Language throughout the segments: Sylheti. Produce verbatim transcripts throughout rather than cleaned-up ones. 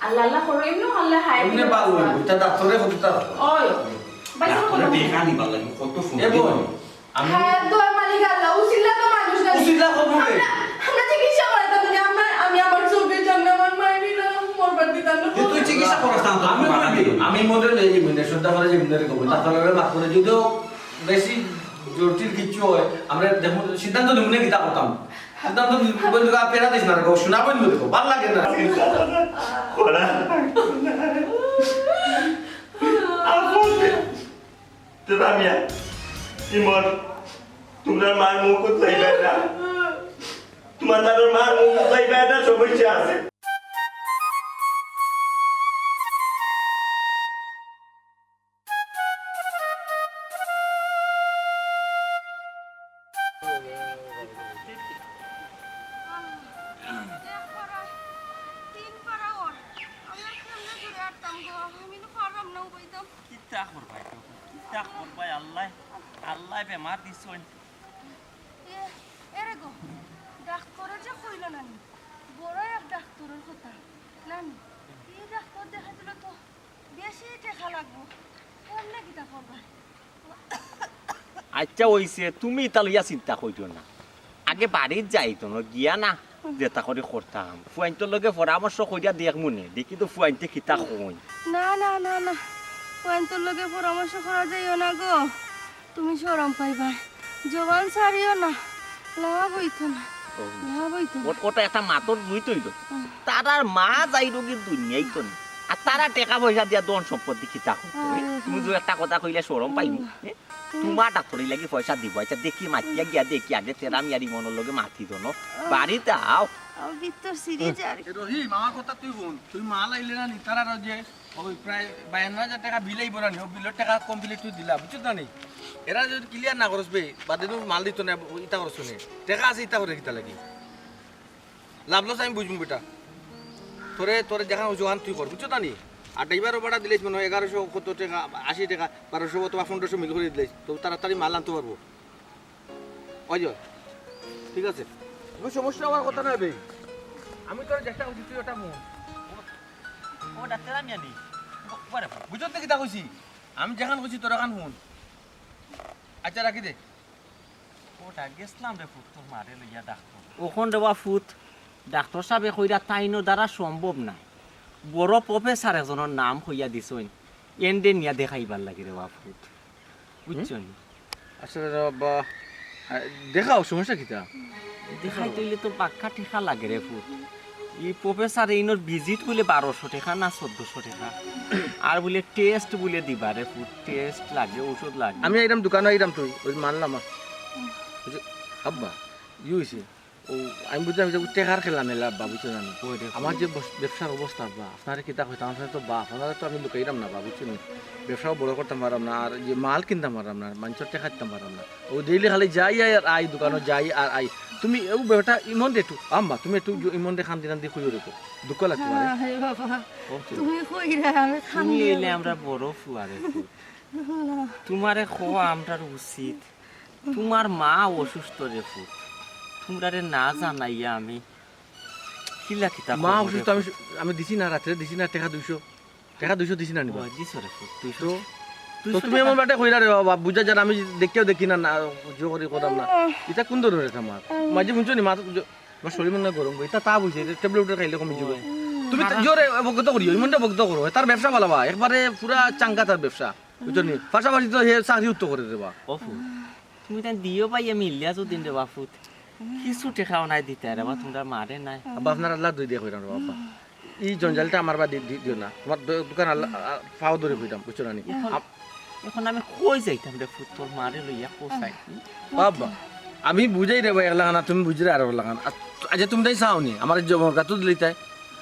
আল্লাহ আল্লাহ করো, এমনি আল্লাহ হায়াত এমনি দিবা। ভালো হইব, এটা ডাক্তারে কতটা ওই, ভাই, চলো কথা বলি। দেখা নিবার লাগি কত ফোন এ দিবা। বোন, আমি হায়াত দেওয়ার মালিক আল্লাহ, উসিলা তো মানুষ না। উসিলা কবুল রে। আমরা, আমরা চিকিৎসা করাইতাম না, আমরা, আমি আমার চোখের সামনে আমার মায়ের নিলাম, মরবার দিতাম না। এ তুই চিকিৎসা করাস না, তো আমি আমি করি। আমি মরে লই যাইব, না, শ্রদ্ধা করে যাইব, না, রে কবুল। ডাক্তার হলে মাফ করে যদিও বেশি জটিল কিছু হয়, আমরা দেখো সিদ্ধান্ত নিব না, কিতা করতাম। সিদ্ধান্ত নিব, বন্ধু, আর পেরা দিস না, রে কবুল, শোনা বন্ধু, রে কবুল, ভালো লাগে না। করা। আপন। তেরা মিয়া, ইমন, তোমরা মার মুখ চাইবে না। তোমার তার মার মুখ চাইবে না, সমস্যা আছে। কিতা করবায় তো? কিতা করবায়? আল্লায়, আল্লায় বেমার দিছইন। এ, এরে গো, ডাক্তারে যে কইলো নানি, বড় এক ডাক্তারর কথা, নানি, ই ডাক্তার দেখাইলে তো বেশি টেকা লাগবো, কেমনে কিতা করবায়? আচ্ছা, অইছে, তুমি ইতা লইয়া চিন্তা করিও না। আগে বাড়িত যাইতো না, গিয়া না, যেতা করি করতাম। ফুয়াইন্তর লগে পরামর্শ করিয়া দেখমুনে, দেখি তো ফুয়াইন্তে কিতা কইন। না, না, না, না, ফুয়াইন্তর লগে পরামর্শ করা যাইও না গো, তুমি শরম পাইবায়। জবান ছাড়িও না, লাভ অইতো না, ও। লাভ অইতো না। ওট-, ওটা একটা মাতর জুইত অইল। হুম। তারার মা যাই রোগীর দুনিয়াইতো না। আর তারা টেকা পয়সা দিয়া ধন সম্পত্তি কিতা করতো? আরে তুমি বাবা। যে একটা কথা কইলে শরম পাইনি, হুম। এ? তোমার ডাক্তারি লাগি পয়সা দিব। আচ্ছা, দেখি, মাতিয়া গিয়া দেখি, আগে তেরা মিয়ারি মনর লগে মাতি দো না। বাড়িত আও। আমার ভিতর সিরিজ আর এ রহিম, আমার কথা তুই হুন, তুই মাল আইলে না নি, তারার যে ওই প্রায় বায়ান্ন হাজার টেকা বিল আইব না নি, ও বিলর টেকা complete তুই দিলা, বুঝছত না নি? এরা যদি clear না করস বে, বাদে তুমি মাল দিত না, ইতা করস নে। টেকা আছে, ইতা করে কিতা লাগি? লাভ loss আমি বুঝমু বেটা। তোরে, তোরে যেখান অইছে ওখান তুই কর, বুঝছত না নি? আর ড্রাইভারও ভাড়া দিলে মনে হয় এগারোশো কত টেকা, আশি টেকা, বারোশো অথবা পনেরোশো মিল করি দিলে তো তাড়াতাড়ি মাল আনতে পারবো। ওই যে, ঠিক আছে। কোনো সমস্যা হওয়ার কথা নয় বে। আমি তোর যেটা উচিত তুই ওটা মন। ও ডাক্তার আমি আনি। ও, ওরে বাবা। বুঝছত না কিতা কইছি? আমি যেখান কইছি তোর এখান হুন। আচ্ছা, রাখি দে। ওটা গেছলাম রে ফুত, তোর মারে লইয়া ডাক্তার। অখন রে বা ফুত, ডাক্তার সাবে কইরা তাইনর দ্বারা সম্ভব নায়। বড় professor একজনর নাম কইয়া দিছইন, এনরে নিয়া দেখাইবার লাগি রে বা ফুত। বুঝছো নি? আচ্ছা রে বাবা, আহ, দেখাও, সমস্যা কিতা? দেখাইতে অইলে তো বাক্কা টেকা লাগে রে ফুত। ই professor এইনর visit বুলে বারোশো টেকা না চোদ্দশো টেকা। আর বুলে test বুলে দিবা রে ফুত, test লাগে, ঔষধ লাগে। আমি আইরাম দোকানো আইরাম তুই, ওই মানলাম আ-, ওই যে, আব্বা, ই হইছে। ও, আমি বুঝলাম যে টেকার খেলা মেলা আব্বা, বুঝছো না নি? ওই দেখো। আমার যে বস-, ব্যবসার অবস্থা আব্বা, আপনারে কিতা কইতাম, আপনারে তো বাপ, আপনারে তো আমি লুকাইরাম না বা, বুঝছো নি? ব্যবসাও বড় করতাম পাররাম না, আর যে মাল কিনতাম পাররাম না, আর মানষর টেকা দিতাম পাররাম না। ও daily খালি যাই আর আই, দোকানো যাই আর আই। তুমি ও বেটা ইমনরে একটু, আম্মা, তুমি একটু জ-, ইমনরে কান্দি কান্দি কইও রে তো। দুঃখ লাগতো পারে। আরে বাবা, ও তো। তুমি কইরা আমি তুমি কান্দি অইলে কান্দি। আমরা বড় ফুয়া রে ফুত। আল্লাহ। তোমারে কওয়া আমরার উচিত। তোমার মা অসুস্থ রে ফুত। তোমরারে না জানাইয়া আমি কিলা কিতা মা করবো রে অসুস্থ, আমি, ফুত? আমি দিছি না, রাত্রে দিছি না টেকা দুইশো। টেকা দুইশো দিছি না নি বা? ও, দিছো রে ফুত, দুইশো। তো, দুইশো তো তুমি টেকা। এমন বাটে কইরা রে বাবা, বুঝা যার আমি দেখিয়াও দেখি না, না, জোর করি কইরাম না। ইটা কোন ধরনের একটা মাত? মাঝে শুনছো নি, মাত, আমার শরীর মনে হয় গরম, ইটা তাপ অইছে, ইটা tablet উবলেট খাইলে কমি যাইবো। ও। তুমি তো জোরে বকত করিও, ইমনটা বকত করো, তার ব্যবসা ভালা বা, একবারে পুরা চাঙ্গা তার ব্যবসা, বুঝছো নি? পাশাপাশি তো হে চাকরি উত্তো করে রে বা। ও ফুত, তুমি তাই দিও পাইয়া মিলিয়া যদিন রে বা ফুত, কিছু টেকাও নাই দিতায় রে বা, তোমরা মারে নাই। আব্বা, আপনার আল্লাহর দুই দিয়া কইরাম রে বাবা। ই জঞ্জালটা আমার বাদে দি-, দিও না। তোমার দো-, দোকান আল্লাহ, আ, পাও ধরি কইরাম, বুঝছো না নি? এখন, আপ- এখন আমি কই যাইতাম রে ফুত, তোর মারে লইয়া কোথায়? বাবা, আমি বুঝাই রে ভাই, একলা খানা, তুমি বুঝরে আর একলা খানা। আ-, আচ্ছা, তুমি তাই চাও নি, আমার জমর গাতো দিলিতায়।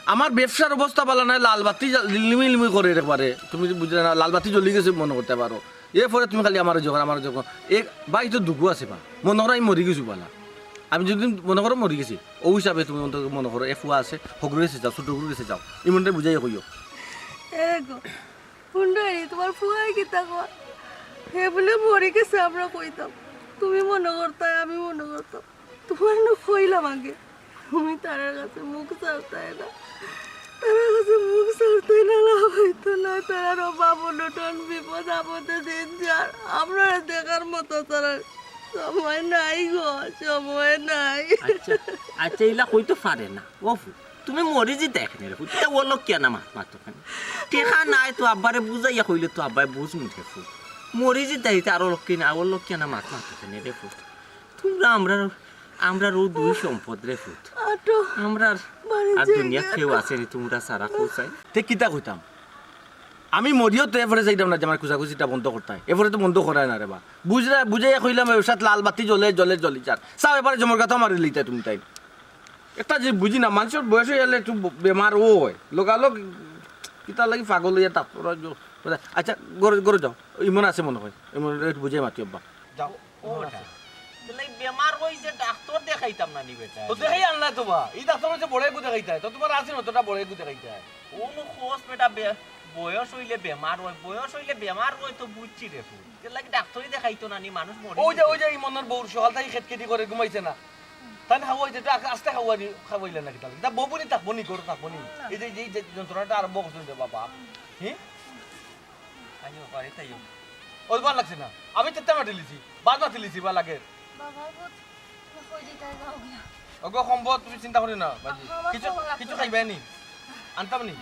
আমার ব্যবসার অবস্থা ভালা নাই, লাল বাতি জ্বাল-, লিমি লিমি করে একবারে। তুমি বুঝরে না, লাল বাতি জ্বলি গেছে মনে করতে পারো। এরপরে তুমি খালি আমার যখন, আমার যখন, এ ভাই তো দুঃখ আছে বা, মনে করো আমি মরি গেছি বালা। আমি যদি মনে করো মরি গেছি, ও হিসাবে তুমি অন্তত মনে করো, এ ফুয়া আছে, হগুর গেছে যাও, ছোট হগুর গেছে যাও, ইমনটা বুঝাইয়া কইও। এ গো, হুনরায়নি, তোমার ফুয়ায় কিতা কয়? হে বুলে মরি গেছে, আমরা কইতাম। তুমি মনো করতায়, আমি মনো করতাম। তোমারে নু কইলাম আগে, তুমি তারার কাছে মুখ চাওতায় না। তারার মুখ ছাড়তে না, লাভ হইতো না। তারার ও বাবু নতুন বিপদ আপদে দিন যার, আমরা দেখার মতো তারার সময় নাই গো, সময় নাই। আচ্ছা, আচ্ছা, ইলা কইতো পারে না। ও ফুত, তুমি মরি যিতায় কেনে রে ফুত? ইতা অলক্ষিয়া না মাত মাতো কেনে? টেকা নাই তো আব্বারে বুঝাইয়া কইলে তো আব্বায় বুঝমু রে ফুত। মরি যিতায় ইতা আর অলক্ষিয়া না, অলক্ষিয়া না মাত মাতো কেনে রে ফুত? তুমরা আমরার, আমরার অউ দুই সম্পদ রে ফুত। আটো, আমরার বাড়ি আর যাই দুনিয়াত গিয়া। কেউ আছে নি তুমরা ছাড়া, কও চাই? তে কিতা কইতাম? আমি মরিও তো এরপরে চাইতাম না যে আমার খুজাখুজিটা বন্ধ করতায়। এরপরে তো বন্ধ করায় না রে বা। বুঝরা-, বুঝাইয়া কইলাম, এর সাথে লাল বাতি জ্বলে, জ্বলে, জ্বলি যার। চাও এবারে জমর কথা মারি লইতায় তুমি তাই। একটা যে বুঝি না, মানষর বয়স অইলে একটু ব-, বেমার অয়। লগালগ কিতা লাগি পাগল অইয়া ডাক্তর অয় যে-, আচ্ছা, ঘরো, ঘরো যাও। ইমন আছে মনে অয়। ইমন একটু বুঝাই মাতি আব্বা। যাও। ও বেটা, তাইলে বেমার অইছে, ডাক্তর দেখাইতাম না নি বেটা? তো দেখাই আনলা তো বা। ই ডাক্তর অইছে বড় এগু দেখাইতায়। তো তুমার আছে না, তোটা বড় এগু দেখাইতায়। কোন খোঁজ বেটা বে-, বয়স অইলে বেমার অয়, বয়স অইলে বেমার অয় তো বুঝছি রে ফুত। এর লাগি ডাক্তরই দেখাইতো না নি, মানুষ মরি ওই যে, যেত। ওই যে ইমনর বউর সকাল থাকি খেটখেটি করে ঘুমাইছে না। তাই না খাওয়াইছে, এটা আস্তে খাওয়ানি, খাওয়াইলে নাকি তাহলে? তা বউবনি থাকবো নি, ঘরে থাকবো নি? এই যে, এই যে যন্ত্রণাটা আরম্ভ করছেন রে বাবা। হি? আইও, বাড়িত আইও। ওই বার লাগছে না। আমি তেত্তা মাতিলিছি, বাদ মাতিলিছি, বা লাগে। বাবা, গো, তুমি কই দিতায় যাও গিয়া? ওগো, সম্ভব, তুমি চিন্তা করিও না, বাজি। আমার কিছু, খাওয়া লাগতো কিছু না। খাইবায় নি? আনতাম নি?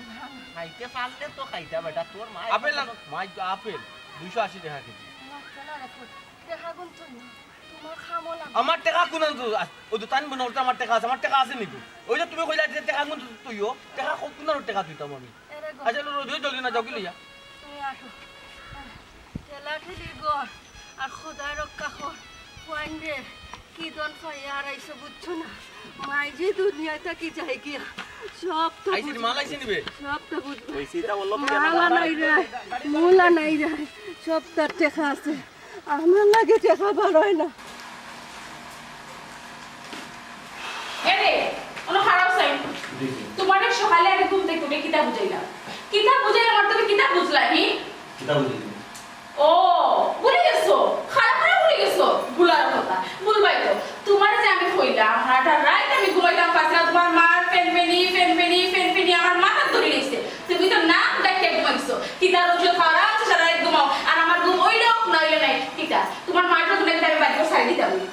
খাইতে পারলে তো খাইতা বেটা, তোর মা আপেল এখন আন-, মাই তো আপেল, দুইশো আশি টেকা কেজি। লাগতো না রে ফুত, টেকা গুনতো না, তোমার খামো লাগতো। আমার টেকা কোন আনতো? আ, ওই তো তাইন মনে করতে আমার টেকা আছে, আমার টেকা আছে নি তো? ওই যে তুমি কইলা যে টেকা গুনতো তুইও, টেকা কো-, কোন আর টেকা দিতাম আমি? এরে গো। আচ্ছা, লো, রোদ হয়ে চলি না, যাও কি লইয়া? তুমি আসো। ঠেলাঠেলির ঘর আর খোদায় রক্ষা কর। ফুয়াইন রে, কি দন পাইয়া আর আইছো বুঝছো না? মাই যে দুনিয়া থাকি যাই গিয়া, সবটা আইছে নি, বুঝবা। মাল আইছে নি বে? সবটা বুঝবা। ওই সিটা বললো, মালা নাই রে, মুলা নাই রে, সবটার টেকা আছে। আমার লাগি টেকা বার অয় না। এরে, অনো খাড়াও চাই। জি, জি। তোমারে সকালে আমি ঘুম থাকি উঠে কিতা বুঝাইলাম? কিতা বুঝাইলাম আর তুমি কিতা বুঝলা, হি? কিতা বুঝাইলাম? ও, ভুলি গেছো? খাড়া খাড়া ভুলি গেছো? ভুলার কথা। ভুলবায় তো। তোমারে যে আমি কইলাম, সারাটা রাইত আমি ঘুমাইতাম পারছি না, তোমার মার ফেনফেনি, ফেনফেনি, ফেনফেনি আমার মাথাত ধরি লইছে। তুমি তো নাক ডাকিয়া ঘুমাইছো। কিতা রোজ খাওয়া আছে, সারা রাইত ঘুমাও। আর আমার ঘুম অইলে অউক, না অইলে নাই। কিতা? তোমার মার তো তুমি আমি বাড়ি ছাড়ি দিতাম নি।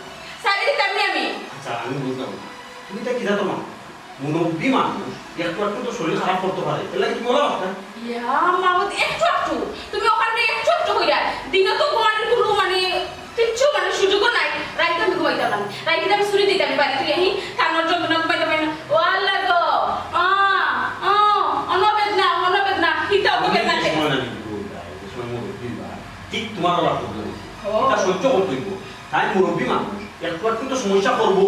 ছাড়ি দিতাম নি আমি। আচ্ছা, আমি বুঝলাম না। তুমি তা কিতা তোমার? মুরব্বি মানুষ, একটু একটু তো শরীর খারাপ করতে পারে। এর লাগি তুমি ওলা কথা। ইয়া, মাবুদ, একটু একটু। তুমি অখান একটু একটু কইরা। দিনে তো ঘুমানির কুনু মানে কিচ্ছু মানে সুযোগও নাই। রাইতে আমি ঘুমাইতাম না। রাইতে আমি ছুরি দিতাম বাড়ি তুই আহি, কানোর যন্ত্রণা ঘুমাইতাম পারি না। ও আল্লাহ গো, আ, আ, অনো বেদনা, অনো বেদনা, হিতা অত বেদনা। সময় না কিন্তু বলতে হয়, যে সময় মুরব্বি বা ঠিক তোমার ওলা প্রবলেম। ও। এটা সহ্য করতে হইব। তাই মুরব্বি মানুষ, একটু একটু তো সমস্যা করবো।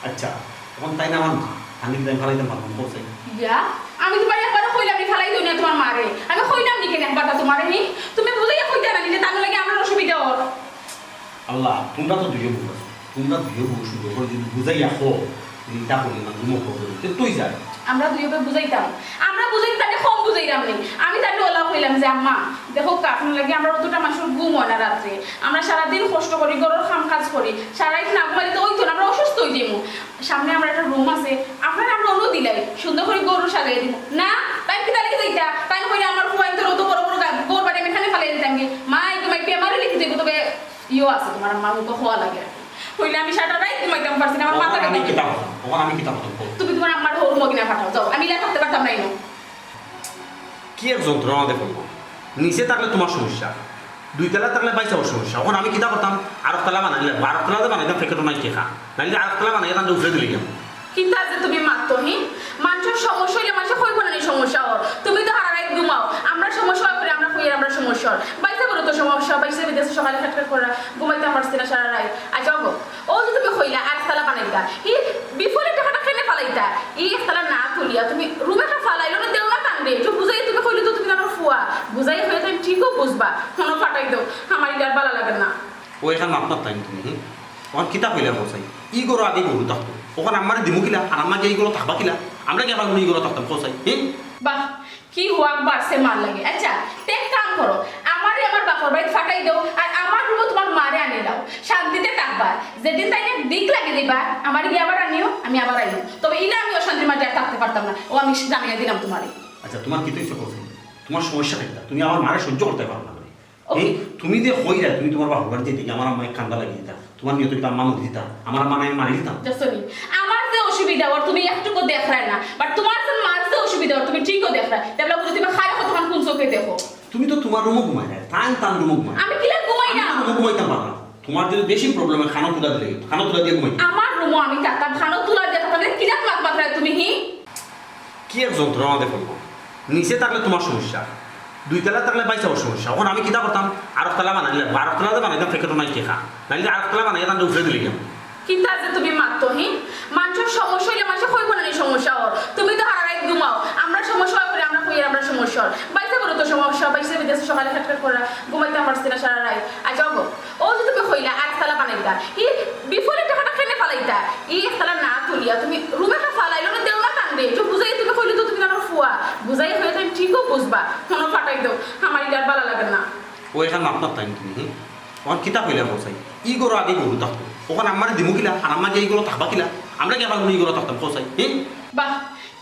আচ্ছা, এখন তাই না আমার মা, আমি কি তাই ফালাইতাম পারবো? বলছে। ইয়া, আমি তোমার একবারও কইলাম নি ফালাই দিও না তোমার মারে। আমি কইলাম নি কেনে একবার তা তোমারে নি? তুমি বুঝাইয়া কইতা না নি যে তার লাগি আমরার অসুবিধা অর। আল্লাহ, তোমরা তো দুইও বউ আছো, তোমরা দুইও বউ সুন্দর করে যদি বুঝাইয়া কও, যে ইটা করি না, ঘুমো করো, তে তুই যা। আমরা দুইও বউ বুঝাইতাম, আমরা বুঝাইতাম, তারে কম বুঝাইলাম নি। আমি তারে ওলা কইলাম যে, "আম্মা, দেখো, আপনার লাগি আমরা অতটা মানুষের ঘুম হয় না রাত্রে, আমরা সারাদিন কষ্ট করি, ঘরর কাম কাজ করি, সারা রাত না ঘুমাইলে তো অইতো না, আমরা অসুস্থ অই যাইমু। সামনে আমরা একটা রুম আছে, আপনারে আমরা অনো দিলাই, সুন্দর করি ঘর সাজাই দিমু।" না, তাই কিতা লাগি যাইতা? তাই কইরা আমার ফুয়াইন্তর অত বড় বড় গা-, ঘর বাড়ি আমি এখানে ফালাই দিতাম কি? মাই, তোমার বেমারে লিখি দেবো, তবে ইয়ো আছে, তোমার আম্মার মতো হওয়া লাগে আর কি। কইলে আমি সারাটা রাত ঘুমাইতাম পারছি না, আমার মাথা অখন আমি ব্যথা কিতা করে। করতাম? অখন আমি কিতা করতাম? কও। তুমি তোমার আম্মার হউর মগিনা পাঠাও, যাও, আমি ইলা থাকতে পারতাম না ইনো। কি এক যন্ত্রণা দেখো গো। নিচে থাকলে তোমার সমস্যা, দুই তলা থাকলে বাইসাবর সমস্যা। অখন আমি কিতা করতাম? আরক তলা বানাইলে, আরক তলা যে বানাইতাম, ফেকেটো নাই টেকা। নাইলে আরক তলা বানাইয়া তানরে উপরে দিলে গেলাম। কিতা যে তুমি মাতো, হি? মানষর সমস্যা অইলে মানষে কইবো না নি সমস্যা অর। তুমি তো হারা রাইত ঘুমাও। আমরা সমস্যা অয় করি, আমরা কইয়ার আমরা সমস্যা অর। বাইসাবরও তো সমস্যা, বাইসা বিদেশে সকালে খেটখেট করা, ঘুমাইতাম পারছি না সারা রাইত। আচ্ছা, ওগো, ও যে তুমি কইলা আরক তলা বানাইতা, ই বিফলে টেকাটা কেনে ফালাইতা? ই একতলা না তুলিয়া তুমি রুম একটা ফালাইলো না, দেও না কান্দে। যে বুঝাই তুমি কইলে তো তুমি তার ফুয়া। বুঝাই কইলে তুমি ঠিকও বুঝবা। মনো ফাটাই দেও, আমার ইটা আর ভালা লাগে না। ও এখান মাত মাত তাই তুমি, হুম? অখন কিতা কইলা কও চাই? ই ঘরো আগে গরু থাকতো। অখন আম্মারে দিমু কিলা? আর আম্মা গিয়া ই ঘরো থাকবা কিলা? আমরা গিয়া পারবো নি ই ঘরো থাকতাম, কও চাই? হুম? বাহ, কি হুয়াক বাড়ছে মার লাগে। আচ্ছা, তে এক কাম করো, আমারে আমার বাপর বাড়িত ফাটাই দেও, আর আমার রুমো তোমার মারে আনি দাও, শান্তিতে থাকবা। যেদিন তাই এক দিক লাগি দিবা, আমারে গিয়া আবার আনিও, আমি আবার আইমু। তবে ইলা আমি অশান্তির মাঝে আর থাকতে পারতাম না, ও আমি জানাইয়া দিলাম তোমারে। আচ্ছা, তুমার কিতা অইছে কও চাই? তুমার সমস্যা কিতা? তুমি আমার মারে সহ্য করতায় পারো না মানে। ও। এই, তুমি যে কইরায়, তুমি তুমার বাপর বাড়ি যাইতে গিয়া আমার আম্মায় কান্দা লাগি দিতা, তুমার নিয়ত অইতো আম্মা মরি দিতা, আমার আম্মারে আমি মারি দিতাম। দেখছো নি? আমার যে অসুবিধা অর তুমি একটুকু দেখরায় না, but তুমার যে মার যে অসুবিধা অর তুমি ঠিকউ দেখরায়। দেখলা বুঝি তুমি খালি কতক্ষণ কোন চোখে দেখো? তুমি তো তুমার রুমো ঘুমাইরায়, তাইন তান রুমো ঘুমায়। আমি কিলা ঘুমাই না? আমি তো রুমো ঘুমাইতাম পারলাম। তুমার যদি বেশি problem অয়, খানো তুলা দিলে, খানো তুলা দিয়া ঘুমাই। আমার রুমো আমি থাকতাম, খানো তুলা দিয়া থাকতাম, এটা কিলা মাত মাতরায় তুমি, হি? কি এক যন্ত্রণা দে ফেলবো। নিচে থাকলে তুমার সমস্যা, দুইতলা থাকলে বাইসাবর সমস্যা। অখন আমি কিতা করতাম? আরকতলা বানাইলে, আরকতলা যে বানাইতাম, ফেকেটো নাই টেকা, নাইলে আরকতলা বানাইয়া তানরে উপরে দিলে গিয়া। কিতা যে তুমি মাতো, হি? মানষর সমস্যা অইলে মানষে কইবো না নি সমস্যা অর। তুমি তো হারা রাইত ঘুমাও, আমরা সমস্যা অয় করি, আমরা কই আর আমরা সমস্যা অর। বাইসাবরও তো সমস্যা, বাইসাবে গেছে সকালে খেটখেট করা, ঘুমাইতাম পারছি না সারা রাইত। আচ্ছা, অগো, ও যে তুমি কইলা আরকতলা বানাইতা, ই বিফলে টেকাটা কেনে ফালাইতা? ই একতলা না তুলিয়া তুমি রুমো একটা ফালাইলো না, দেও না তানরে। একটু বুঝাই তুমি কইলে তো তুমি তানর ফুয়া, বুঝাই কইলে তুমি ঠিকউ বুঝবা। মনো ফাটাই দেও, আমার ইটার ভালা লাগে না। ও এখান মাত মাততায় নি তুমি, হি? অখন কিতা কইলা কও চাই? ই ঘরো আগে গরু থাকতো, অখন আম্মারে দিমু কিলা, আর আম্মা গিয়া ই ঘরো থাকবা কিলা? আমরা গিয়া পারমু নি ই ঘরো থাকতাম কও চাই, হি? বাহ,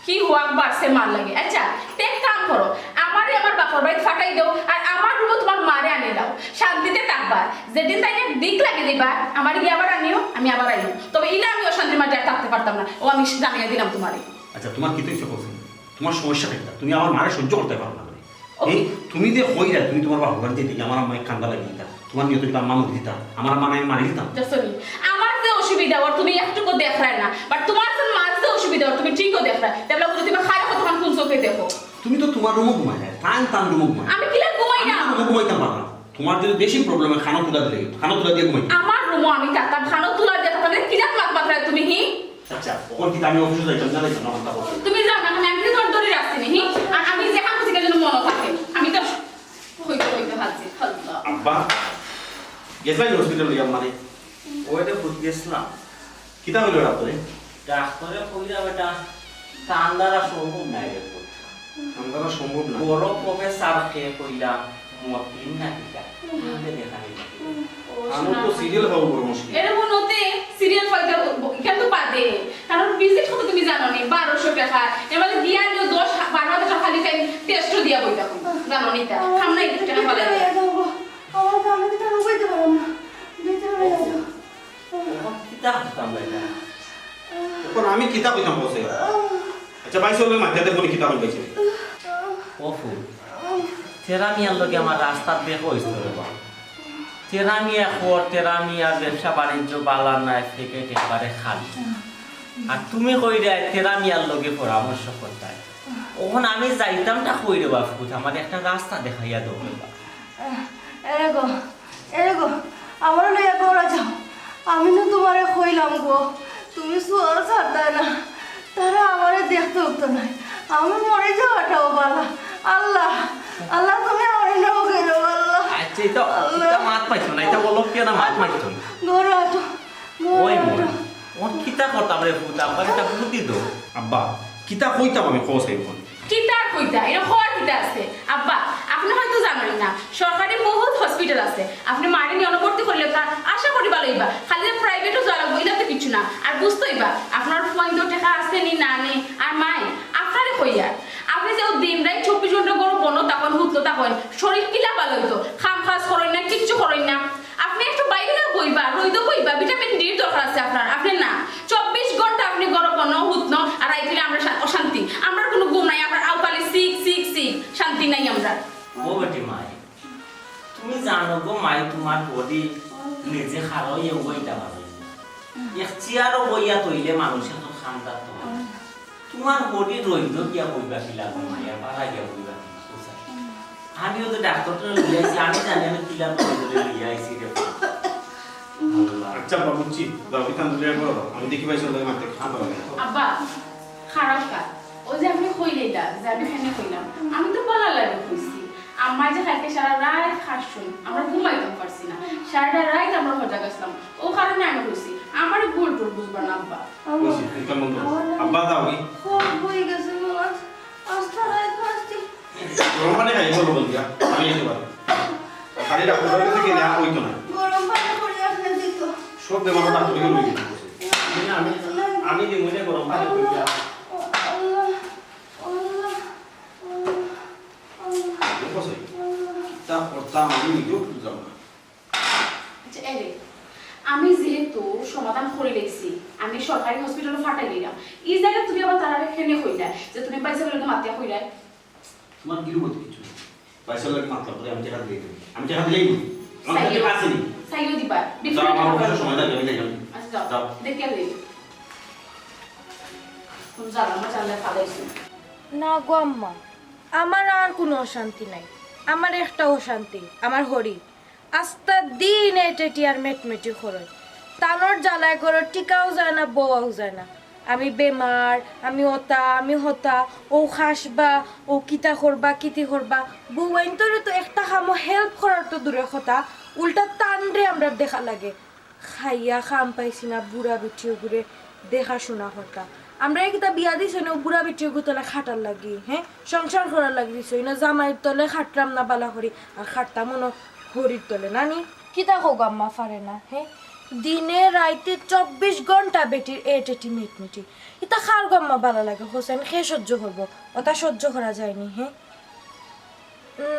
কি হুয়াক বাড়ছে মার লাগি। আচ্ছা, তে এক কাম করো, আমারে আমার বাপর বাড়িত ফাটাই দেও, আর আমার রুমো তুমার মারে আনি লাও, শান্তিতে থাকবা। যেদিন তাইন এক দিক লাগি দিবা, আমারে গিয়া আবার আনিও, আমি আবার আইমু। তবে ইলা আমি অশান্তির মাঝে আর থাকতে পারতাম না, ও আমি জানাইয়া দিলাম তুমারে। আচ্ছা, তুমার কিতা অইছে কও চাই? তুমার সমস্যা কিতা? তুমি আমার মারে সহ্য করতায় পারো না মানে। ও। এই, তুমি যে কইরায়, তুমি তুমার বাপর বাড়ি যাইতে গিয়া আমার আম্মায় কান্দা লাগি দিতা, তুমার নিয়ত অইতো আম্মা মরি দিতা, আমার আম্মারে আমি মারি দিতাম। দেখছো নি? আমার যে অসুবিধা অর তুমি একটুকু দেখরায় না, but তুমার যে মার যে অসুবিধা অর তুমি ঠিকউ দেখরায়। দেখলা বুঝি তুমি খালি কতক্ষণ কোন চোখে দেখো? তুমি তো তুমার রুমো ঘুমাইরায়, তাইন তান রুমো ঘুমায়। আমি কিলা ঘুমাই না? আমি তো রুমো ঘুমাইতাম পারলাম। তুমার যদি বেশি problem অয়, খানো তুলা দিলে, খানো তুলা দিয়া ঘুমাই। আমার রুমো আমি থাকতাম, খানো তুলা দিয়া থাকতাম, এটা কিলা মাত মাতরায় তুমি, হি? আচ্ছা, অখন কিতা আমি অফিসো যাইতাম না, যাইতাম না, অখন তা বলো। তুমি যাও না, আমি তো ধরি রাখছি নি, হি? আর আমি যেখান খুশি যেন মনো থাকে, আমি তো কইতে কইতে হাজি, আল্লাহ। আব্বা, গেছলায় নি হসপিটাল লইয়া আম্মারে? ওই তো খুঁজ গেছলাম। কিতা কইলো ডাক্তরে? ডাক্তরে কইলা বেটা, তান দ্বারা সম্ভব নায় রে পুত। তান দ্বারা সম্ভব না। বড় প্রফেসর কে কইলা, মতিন না কিতা? তাহলে দেখা নেই। ও, আমি তো শোনা। সিরিয়াল পাওয়া বড় মুশকিল। এরকম হতে সিরিয়াল পাইতে কেন তো বাদে? কারণ ভিজিট কত তুমি জানো নি? বারোশো টেকা। এর মাঝে গিয়া আনিও দশ, বারো হাজার টেকা খালি তাই টেস্টও দিয়া বই দেখো। জানো নি তা? খাম নাই টেকা পালে। আমার তো আমি তো আর উবাইতে পারলাম না। ভিতরে লইয়া যাও। অখন কিতা করতাম বেটা? অখন আমি কিতা কইতাম কও চাই? আচ্ছা, বাইসাবে মাতিয়া দেখো নি কিতা কইন বাইসাবে। ও ফুত, তেরা মিয়ার লগে আমার রাস্তার দেখা অইছে রে বা। তেরা মিয়া খর, তেরা মিয়ার ব্যবসা বাণিজ্য বালা নায়, প্যাকেট একবারে খালি। আর তুমি কইরায় তেরা মিয়ার লগে পরামর্শ করতায়। অখন আমি যাইতাম না কই রে বা ফুত, আমারে একটা রাস্তা দেখাইয়া দেও রে বা। এরে গো, এরে গো, আমারে লইয়া ঘরো যাও। আমি না তুমারে কইলাম গো, তুমি সুয়াল ছাড়তায় না। তারা আমারে দেখতে উঠতো নায়। আমি মরি যাওয়াটাও বালা। আল্লাহ, আল্লাহ, তুমি আমারে নেও কেন, আল্লাহ? আচ্ছা, এই তো, আল্লাহ। ইতা মাত পাইছো না, ইতা বলো কেন মাত পাইছো না? ঘরো আটো, ঘরো ওই আটো। মন, ওর কিতা করতাম রে ফুত, আব্বা একটা বুদ্ধি দেও। আব্বা, কিতা কইতাম আমি কও চাই অখন? কিতা আর কইতা, এরা হওয়ার কিতা আছে? আব্বা, আপনে হয়তো জানইন না, সরকারি বহুত হসপিটাল আছে। আপনে মারে নিয়া অনো ভর্তি করলে তার আশা করি ভালা অইবা। খালি যে প্রাইভেটও যাওয়া লাগবো, ইটা তো কিচ্ছু না। আর বুঝতে অইবা, আপনার ফুয়াইন্তর টেকা আছে নি না নি, আর মায় আপনারে কইয়ার। আপনে যে ও দিন রাইত চব্বিশ ঘন্টা ঘরো বন্ধ থাকইন, হুতলো থাকইন, শরীর কিলা ভালা অইতো? কাম কাজ করইন না, কিচ্ছু করইন না। আপনে একটু বাইরে না বইবা, রইদো বইবা, ভিটামিন ডির দরকার আছে আপনার। আপনে না, চব্বিশ ঘন্টা আপনে ঘরো বন্ধ, হুতনো, আর রাইত অইলে আমরা শা-, অশান্তি। আমরার কুনু ঘুম নাই, আমরার আউকালি সিক, সিক, সিক, শান্তি নাই আমরার। ও বেটি মাই, তুমি জানো গো মাই, তুমার বডি নিজে খাড়া অইয়া উবাইতা পারো না। এক চেয়ারও বইয়া তইলে মানুষে তো খান্দার তোমার। তুমার বডি রইদো গিয়া বইবা কিলা গো মাই, আর বারা গিয়া বইবা কিলা, বুঝছো? আমিও তো ডাক্তার তো লইয়া আইছি, আমি জানি আমি কিলা রইদো লইয়া আইছি রে। আল্লাহ। আচ্ছা, আব্বা, বুঝছি। যাও, বিতান তুলে একবার দাও। আমি দেখি ভাই সঙ্গে মারতে খাওয়া হবে। আব্বা, খারাপ কাজ। ও যে আপনে কইলে এটা, যে আমি এখানে কইলাম, আমি তো ভালা লাগে কইছি। আম্মা যে কালকে সারা রাইত খাসছইন, আমরা ঘুমাইতাম পারছি না। সারাটা রাইত আমরা হজা গেছিলাম, ও কারণে আমি কইছি। আমারে ভুল টুল বুঝবা না, আব্বা। কইছি, তুই কেমন তো? আব্বা, দাও কি? খুব হয়ে গেছে গো, আজ, আজ তো রাইত খাসছি। গরম পানি খাই বলো বল দিয়া, আমি এসে পারি। খালি ডাক্তারের কাছে গেলে আর হইতো না। গরম পানি করিয়া খাই দিত। সব বেমার ডাক্তারের কাছে লইয়া যেতে বলছে। আমি, আমি, আমি দিমু নে গরম পানি করিয়া। আল্লাহ, আল্লাহ। তা আমি নিজেও বুঝলাম না। আচ্ছা, এরে, আমি যেহেতু সমাধান করি লাইছি, আমি সরকারি হসপিটালো ফাটাই লইলাম। এই জায়গায় তুমি আবার তারারে কেনে কইলা যে তুমি পয়সা বলে মাতিয়া কইলাই? তোমার গিরু বলতে কিছু নেই। পয়সা লাগে মাতলাম করে আমি টাকা দিলেই দেবো। আমি টাকা দিলেই দেবো। আমার কাছে সাইও, টাকা আছে নি। সাইও দিবা। যাও, আমার অফিসের সময় লাগে, আমি যাইলাম। আচ্ছা, যাও। যাও। দেখে লই। কোন জ্বালা আমার জ্বালায় ফালাইছো। না গো আম্মা, আমার আর কোনো অশান্তি নাই। আমার একটা অশান্তি, আমার হরি। আস্তা দিন এ টেটি আর মেটমেটি করইন। তানর জ্বালায় ঘরো টিকাও যায় না, বওয়াও যায় না। আমি বেমার, আমি অতা, আমি হতা, ও খাসবা, ও কিতা করবা, কিতি করবা। বউয়াইন্তরে তো একটা কামো হেল্প করার তো দূরের কথা, উল্টা তানরে আমরার দেখা লাগে। খাইয়া কাম পাইছি না, বুড়া বেটি ওগুরে দেখাশোনা করতা। আমরারে কিতা বিয়া দিছইন না, ও বুড়া বেটি ওগু তলে খাটার লাগি, হ্যাঁ? সংসার করার লাগি দিছইন না, জামাইর তলে খাটরাম না বালা করি, আর খাটতাম অনো হরির তলে, নানি? কিতা কও গো আম্মা, পারে না, হ্যাঁ? দিনে রাইতে চব্বিশ ঘন্টা বেটির এ টেটি মেটমেটি। ইতা কার গো আম্মা বালা লাগে, হোসেন? কে সহ্য করবো? ওটা সহ্য করা যায়নি, হ্যাঁ?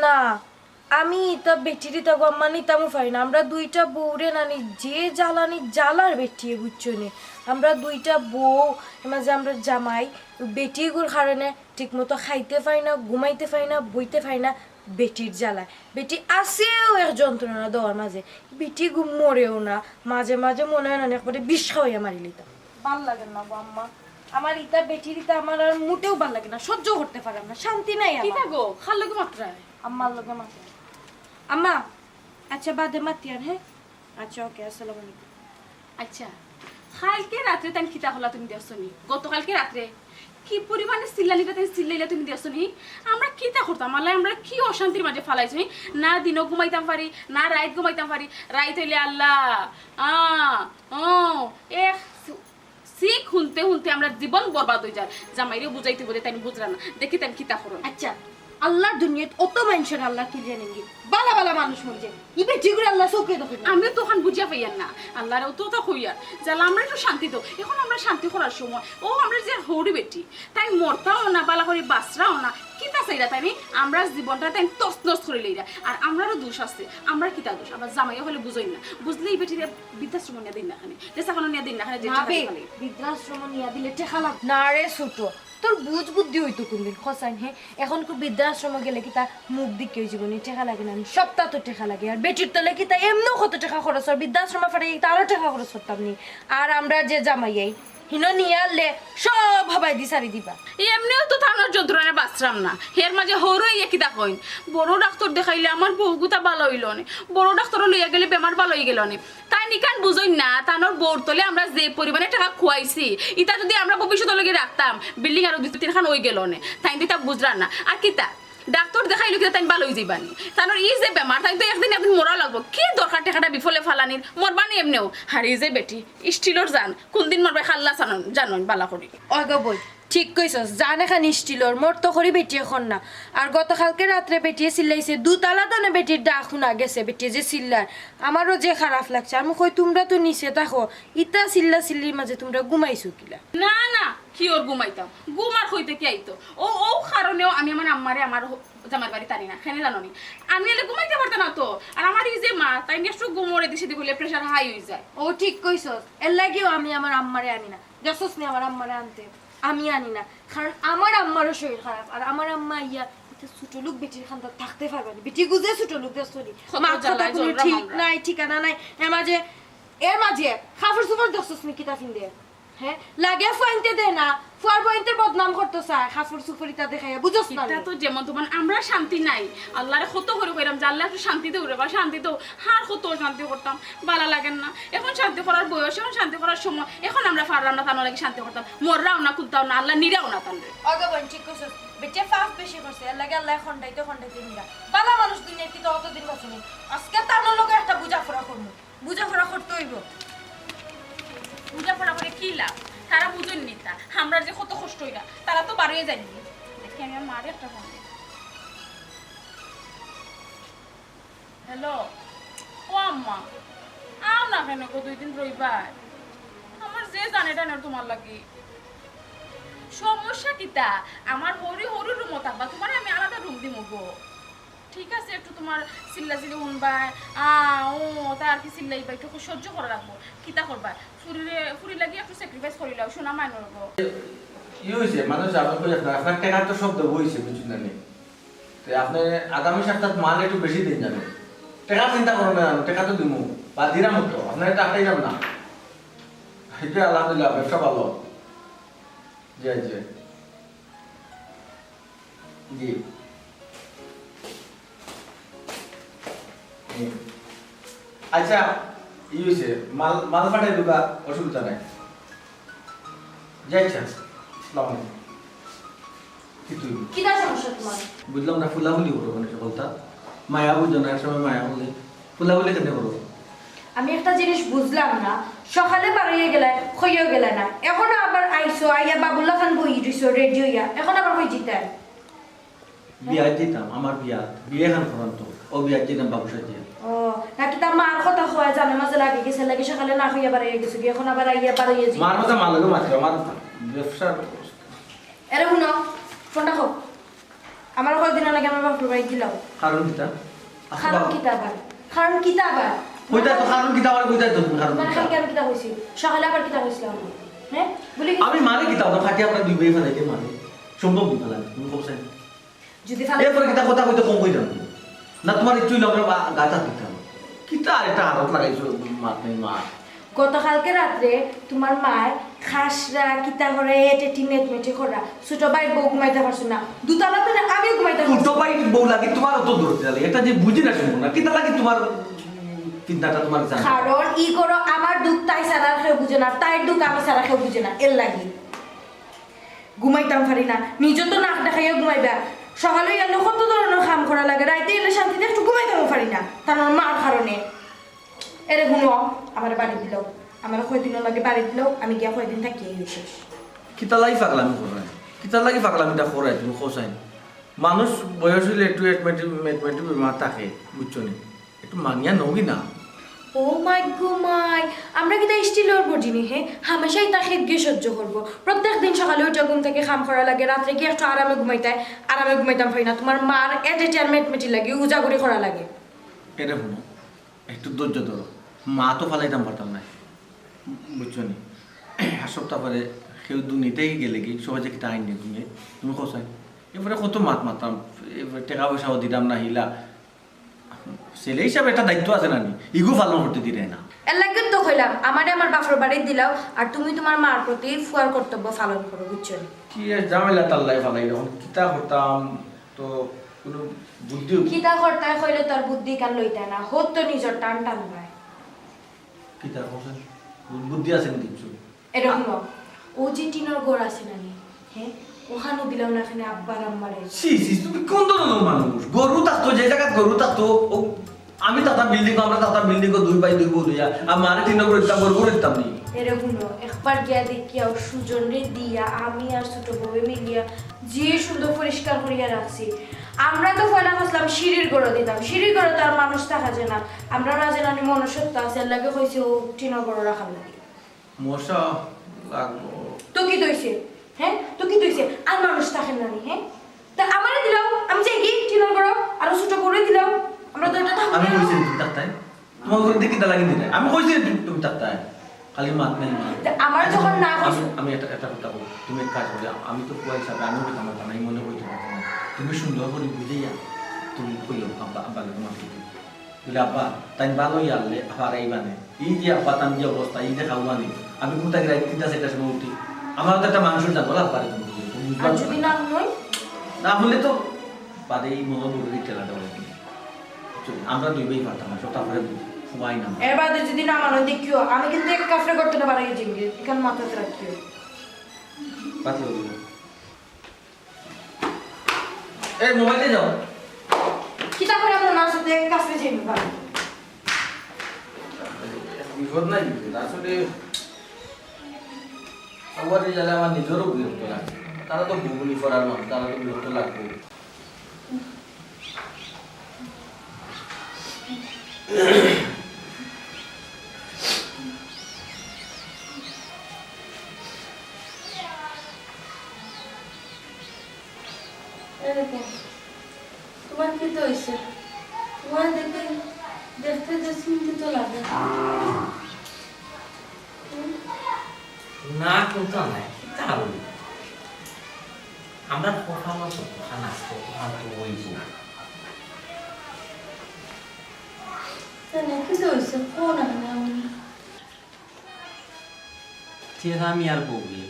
না, আমি ইতা বেটির ইতা গো আম্মা নিতামও পারি না। আমরা দুইটা বউরে নানি যে জ্বালানি জ্বালার বেটিয়ে, বুঝছো নি? আমরা দুইটা বউ, এর মাঝে আমরা জামাই, বেটিগুর কারণে ঠিকমতো খাইতে পারি না, ঘুমাইতে পারি না, বইতে পারি না, বেটির জ্বালায়। বেটি আছেও এক যন্ত্রণা দেওয়ার মাঝে, বেটিগু মরেও না, মাঝে মাঝে মনে হয় না একবারে বিষ খাওয়াইয়া মারি লিতাম। ভাল লাগে না গো আম্মা, আমার ইতা বেটির ইতা আমার আর মোটেও ভাল লাগে না, সহ্য করতে পারাম না, শান্তি নাই আমার। কিতা গো, কার লগে মাতরায়? আম্মার লগে মাতরাম। আম্মা, আচ্ছা, বাদে মাতিয়ার, হ্যাঁ? আচ্ছা, ওকে, আসসালামু আলাইকুম। আচ্ছা, কালকে রাত্রে তাইন কিতা করলা তুমি দেখছো নি? গতকালকে রাত্রে কি পরিমাণে চিল্লানিটা তাইন চিল্লাইলা তুমি দেখছো নি? আমরা কিতা করতাম? আল্লায় আমরারে কি অশান্তির মাঝে ফালাইছে, হ্যাঁ? না দিনও ঘুমাইতাম পারি, না রাইত ঘুমাইতাম পারি। রাইত অইলে আল্লাহ, আ, ও, এক, সিক হুনতে হুনতে আমরার জীবন বরবাদ অই যার। জামাইরেও বুঝাইতে বলে তাইন বুঝরা না। দেখি তাইন কিতা করইন। আচ্ছা, আল্লাহর দুনিয়াত অত মানষরে আল্লায় তুলিয়া নেনগি, বালা বালা মানুষ মরি যায়, ই বেটিগুরে আল্লায় চউখে দেখইন না। আমিও তো অখান বুঝিয়া পাইয়ার না, আল্লারে অত অত কইয়ার যে আল্লাহ, আমরারে একটু শান্তি দেও। এখন আমরা শান্তি করার সময়, ও আমরার যে হউরি বেটি, তাইন মরতাও না, বালা করি বাঁচরাও না, কিতা চাইরা তাইন? আমরার জীবনটা তাইন তছনছ করি লাইরা, আর আমরারও দোষ আছে। আমরার কিতা দোষ? আবার জামাইয়ে অইলে বুঝইন না, বুঝলে ই বেটিরে বৃদ্ধাশ্রমো নিয়া দেইন না কেনে, যেছা খানো নিয়া দেইন না কেনে, যে না বে, বৃদ্ধাশ্রমো নিয়া দিলে টেকা লাগ। না রে ছোট, তোর বুঝ বুদ্ধি অইতো কুনদিন, কছাইন, হে? এখন কু বৃদ্ধাশ্রমো গেলে কিতা মুখ দেখি অইযিবো নি? টেকা লাগে না নি? সপ্তাহ তো টেকা লাগে। আর বেটির তলে কিতা এমনেও কত টেকা খরচ অর, বৃদ্ধাশ্রমো ফাটাইয়া কিতা আরো টেকা খরচ করতাম নি? আর আমরার যে জামাইয়ে, হিনো নিয়া আইলে সব হাবাইদি ছাড়ি দিবা। এমনেও তো তানর যন্ত্রণায় বাঁচরাম না, হের মাঝে হউরে ইয়া কিতা কইন, বড় ডাক্তর দেখাইলে আমার বউগুতা বালা অইলো নে, বড় ডাক্তরো লইয়া গেলে বেমার বালা অইগেলো নে। তাইন ইখান বুঝইন না, তানর বউর তলে আমরা যে পরিমাণে টেকা খুয়াইছি, ইতা যুদি আমরা ভবিষ্যতর লাগি রাখতাম, বিল্ডিং আরো দুই তিন খান অইগেলো নে। তাইন তো ইতা বুঝরা না। আর কিতা? ডাক্তর দেখাইলে কিতা তাইন বালা অইযিবা নি? তানর ই যে বেমার, তাইন তো একদিন একদিন মরা লাগবো। কি দরকার টেকাটা বিফলে ফালানির? মরবা নি এমনেও। আর ই যে বেটি, স্টিলর জান, কুনদিন মরবা আল্লায় জানইন, জানইন বালা করি। ওই গো বইন, ঠিক কইছস, জান এখান স্টিলর, মরতো করি বেটি এখন না। আর গতকালকে রাত্রে বেটিয়ে চিল্লাইছে, দুতলা তনে বেটির ডাক হুনা গেছে, বেটিয়ে যে চিল্লার, আমারও যে খারাপ লাগছে। আমি কই, তুমরা তো নিচে থাকো, ইতা চিল্লা চিল্লির মাঝে তুমরা ঘুমাইছো কিলা? না, না, কিওর ঘুমাইতাম? ঘুম আর কইতে কি আইতো? ও, ও কারণেও আমি আমার আম্মারে আমার হ-, জামাইর বাড়িত আনি না, কেনে জানো নি? আমি অইলে ঘুমাইতে পারতাম না তো। আর আমার ই যে মা, তাইন একটু ঘুমর এদিক সেদিক অইলে pressure high অই যায়। ও ঠিক কইছস, এর লাগিও আমি আমার আম্মারে আনি না। দেখছস নি আমার আম্মারে আনতে? আমি আনি না, কারণ আমার আম্মারও শরীর খারাপ, আর আমার আম্মা ইয়া ইতা ছোট লোক বেটির কান্দাত থাকতে পারবা নি। বেটিগু যে ছোট লোক, দেখছো নি? কত মাত কথা জ্বালায় কুনু জ্বললাম ঠিক আমরা। নাই, ঠিকানা নাই। এর মাঝে, এর মাঝে কাপড় চোপড় দেখছস নি কিতা ফিন্দে? হ্যাঁ, লাগে ফুয়াইন্তে দে না, ফুয়ার বইন্তে বদনাম করতো চায়, কাপড় চোপড় ইতা দেখাইয়া, বুঝছস না ইতা নি? তো যেমন তেমন, আমরা শান্তি নাই। আল্লারে কত করি কইরাম যে, "আল্লাহ একটু শান্তি দেও রে বা, শান্তি দেও।" আর কত অশান্তি করতাম, বালা লাগের না। এখন শান্তি করার বয়স, এখন শান্তি করার সময়, এখন আমরা পাররাম না তানর লাগি শান্তি করতাম। মররাও না, কুন্তাও না, আল্লায় নিরাও না তানরে। ওগো বইন, ঠিক কইছস, বেটিয়ে পাপ বেশি করছে, এর লাগি আল্লায় খন্ডাইতে খন্ডাইতে নিরা। বালা মানুষ দুনিয়াত কিতা অতদিন বাঁচে নি? আজকে তানর লগে একটা বুঝাপড়া করমু, বুঝাপড়া করতে অইবো। বুঝাপড়া করি কি লাভ? তারা বুঝইন নি তা, আমরার যে কত কষ্ট অইরা, তারা তো বারইয়া যাইন নি। দেখি আমি আমার মারে একটা ফোন দেই। হ্যালো, ও আম্মা, আও না কেনে গো, দুই দিন রইবায়? আমার যে জানে টানে তুমার লাগি। সমস্যা কিতা? আমার হউরি হউরি রুমো থাকবা, তুমারে আমি আলাদা রুম দিমু গো। ঠিক আছে, একটু তুমার চিল্লাচিল্লি হুনবায়, আ, ও, তা আর কি চিল্লাইবায়, একটু সহ্য করা লাগবো। কিতা করবায়? ফুরিরে, ফুরির লাগি একটু sacrifice করিলাও, সোনা মাইনর গো। ই অইছে, মানুষ, আমি কই আপনার, আপনার টেকা তো সব দেবো অইছে, বুঝছইন না নি? তে আপনে আগামী সপ্তাহত মাল একটু বেশি দিন যাবে। টেকা চিন্তা করো না, টেকা তো দিমু, বা দিরাম তো, আপনারে তো আটকাইলাম না। এই যে আলহামদুলিল্লাহ, ব্যবসা ভালো। জি, জি। জি। জি। আচ্ছা, ই অইছে, মাল, মাল পাঠাই দিবা, অসুবিধা নাই। জি, আচ্ছা। আসসালামু আলাইকুম। কি তুই? কিতা সমস্যা তুমার? বুঝলাম না, ফুলাফুলি করো কেনে সকলতা? মায়া বুঝো না, এক সময় মায়া করলে ফুলাফুলি কেনে করো? আমি একটা জিনিস বুঝলাম না, সকালে বারইয়া গেলায়, কইয়াও গেলায় না, এখনো আবার আইছো, আইয়া বাবুল্লা খান বই রইছো, ready অইয়া, এখন আবার কই যিতায়? বিয়াত যিতাম, আমার বিয়াত, বিয়া খান করান তো, ও বিয়াত যিতাম বাবুর সাথে। ও, না কিতা মার কথা কওয়া জানে মাঝে লাগি গেছে, লাগি সকালে না কইয়া বারইয়া গেছো গি, এখন আবার আইয়া বারইয়া যিতায়। মার কথা মার লগে মাতিও, আমার ব্যবসার অবস্থা। এরে হুনো, ফোনটা রাখো। আমার কয়দিন আগে আমার বাপর বাড়ি দিলাও। কারণ কিতা? কারণ কিতা আবার? কারণ কিতা আবার? কইতা তো কারণ কিতা আবার, কইতা তো তুমি কারণ মানে কিতা? কালকে আমি কিতা কইছি? সকালে আবার কিতা কইছিলাম আমি? হ্যাঁ? বলি কি? আমি মারে কিতা, ওটা ফাটি আমরা দুই ভাই ফালাইতে মারে। সম্ভব নি ফালাই, তুমি কও চাই। যদি ফালাই এরপরে কিতা কথা কইতে কম কই যাবো? না তোমার ইচ্ছুই আমরা বা-, গাতা দিতাম। কিতা আর একটা আড়ত লাগাইছো, মাত নাই মাত। গতকালকে রাত্রে তোমার মায় খাসরা কিতা করে এটেটি মেটমেটি করা। ছোট ভাই বউ ঘুমাইতা পারছে না। দুতলা তো না, আমিও ঘুমাইতা পারছি না। ছোট ভাই বউ লাগি তোমার অত দরদ লাগে। এটা যে বুঝি না শুনো না। কিতা লাগি তোমার, উম, চিন্তাটা তোমার জানা? কারণ ই করো আমার দুখ তাই ছাড়া আর কেউ বুঝে না, তাইর দুখ আমি ছাড়া কেউ বুঝে না, এর লাগি। ঘুমাইতাম পারি না, নিজে তো নাক ডাকাইয়া ঘুমাইবা। সকালে গেলে কত ধরনের কাম করা লাগে, রাইতে এলে শান্তিতে একটু ঘুমাইতামও পারি না, তার মানে মার কারণে। এরে হুনো, আমার বাড়ি দিলাও, আমার কয়দিন লাগে বাড়ি দিলাও, আমি গিয়া কয়দিন থাকি এই শেষ। কিতা লাগি পাগলামি কররায়? কিতা লাগি পাগলামিটা কররায় তুমি কও চাই? মানুষ বয়স অইলে একটু একমেটি, মেটমেটি বেমার থাকে, বুঝছো নি? একটু মানিয়া নবি না। ও মাই গো মাই, আমরা কিতা স্টিলর বডি নি হে? হামেশাই তা খেত গিয়ে সহ্য করবো। প্রত্যেক দিন সকালে উঠে ঘুম থেকে কাম করা লাগে, রাত্রে গিয়ে একটু আরামে ঘুমাইতায়, আরামে ঘুমাইতাম পারি না। তোমার মার এটেটি আর মেটমেটি লাগে, উজাগুড়ি করা লাগে। এরে হুনো, একটু ধৈর্য ধরো, মা তো ফালাইতাম পারতাম না, বুঝছো নি? আর সপ্তাহ পরে কেউ দুনিতেই গেলে কি সহজে কিতা আইন নি তুমি, তুমি কও চাই? এরপরে কত মাত মাততাম, এরপরে টেকা পয়সাও দিতাম না হিলা, ছেলে হিসাবে একটা দায়িত্ব আছে না নি? ইগু পালন করতে দিরে না। এর লাগি তো কইলাম, আমারে আমার বাপর বাড়ি দিলাও, আর তুমি তোমার মার প্রতি ফুয়ার কর্তব্য পালন করো, বুঝছো নি? কি আর ঝামেলা তাল্লাই ফালাই, এখন কিতা করতাম, তো কোনো বুদ্ধি? কিতা করতায় কইলে তোর বুদ্ধি কান লইতায় না, হোত তো নিজর টান টান পায়। কিতা করছেন? বুদ্ধি আছে নি কিচ্ছু? এরকম ও যে টিনর ঘর আছে না নি, হ্যাঁ, ওখানো দিলাম না, এখানে আব্বার আম্মারে। ছি, ছি, তুমি কোন ধরনের মানুষ? গরু থাকতো, যে জায়গাত গরু থাকতো, ও, আমি থাকতাম বিল্ডিং, আমরা থাকতাম বিল্ডিং, দুই ভাই দুই বউ লইয়া, আর মারে টিনর ঘর দিতাম, গরু ঘর দিতাম নি। এরে হুনো, একবার গিয়া দেখিয়াও সুজনরে দিয়া আমি আর ছোট বউয়ে মিলিয়া যে সুন্দর পরিষ্কার করিয়া রাখছি। আমরা তো পয়লা কইছিলাম সিঁড়ির ঘরো দিতাম, সিঁড়ির ঘরো তো আর মানুষ থাকা যায় না, আমরা না জানি মনুষ্যত্ব আছে, এর লাগি কইছি ও টিনর ঘরো রাখার লাগি। মশা লাগবো। তো কিতা অইছে? হ্যাঁ? তো কিতা অইছে? আর মানুষ থাকের না নি, হ্যাঁ? তা আমারে দিলাও, আমি যাইগি টিনর ঘরো, আর ছোট বউরে দিলাও, আমরা তো এটা থাকবো আমি না। কইছি তুমি থাকতায়? তোমার ঘরে দেখি তালা কিনে দেয়। আমি কইছি তুমি, তুমি থাকতায়। খালি মাত নাই, মাত। তা আমার আচ্ছা, যখন না আমি, কইছো। আমি একটা, একটা কথা বলি। তুমি এক কাজ করো, আমি তো পুয়া হিসাবে আমিও কথা মাথা নাই, মনে কইতে পারতাম না। তুমি সুন্দর করে বুঝাইয়া, তুমি কইও, আব্বা, আব্বা, তোমার কি? বলে, "আব্বা, তাই ভালো ইয়ারলে, আবার এই বানে। এই যে আব্বা, তান যে অবস্থা, এই যে খাওয়ানি, আমি কোথা গিয়ে রাত তিনটা চারটার সময় উঠি। আমার তো একটা মানুষের জানো, আব্বারে তুমি বুঝো, তুমি বুঝবা আর না।" যদি না হয়? না হলে তো বাদে এই মনে বলে দিতে লাগে অনেক কিছু। চল, আমরা দুই ভাই পারতাম না, সব তারপরে বুঝি, ফুয়াই না। এর বাদে যদি না মানো, দেখিও, আমি কিন্তু এক কাফরে করতে না পারি, জিঙ্গি, এখানে মাথাতে রাখিও। বাদ দেবো। এই মোবাইল দিয়ে যাও। কিতা করে আমরা না সাথে কাছে যাই না? বিপদ নাই, বিপদ। আসলে আমার এই জ্বালা আমার নিজেরও বিরক্ত লাগে। তারা তো বুবুনি করার মানুষ, তারা তো বিরক্ত লাগবে। এরকম। তো তোমার কিতা অইছে? তোমার দেখে, দেখতে যে চিন্তিত লাগে। হুম? না, কুন্তা নাই। কিতা অইবো? আমরার কপালো তো অখান আছে, অখান তো অইবো। কেনে, কিতা অইছে? কও না কেনে আমারে? তে আমি আর বউয়ে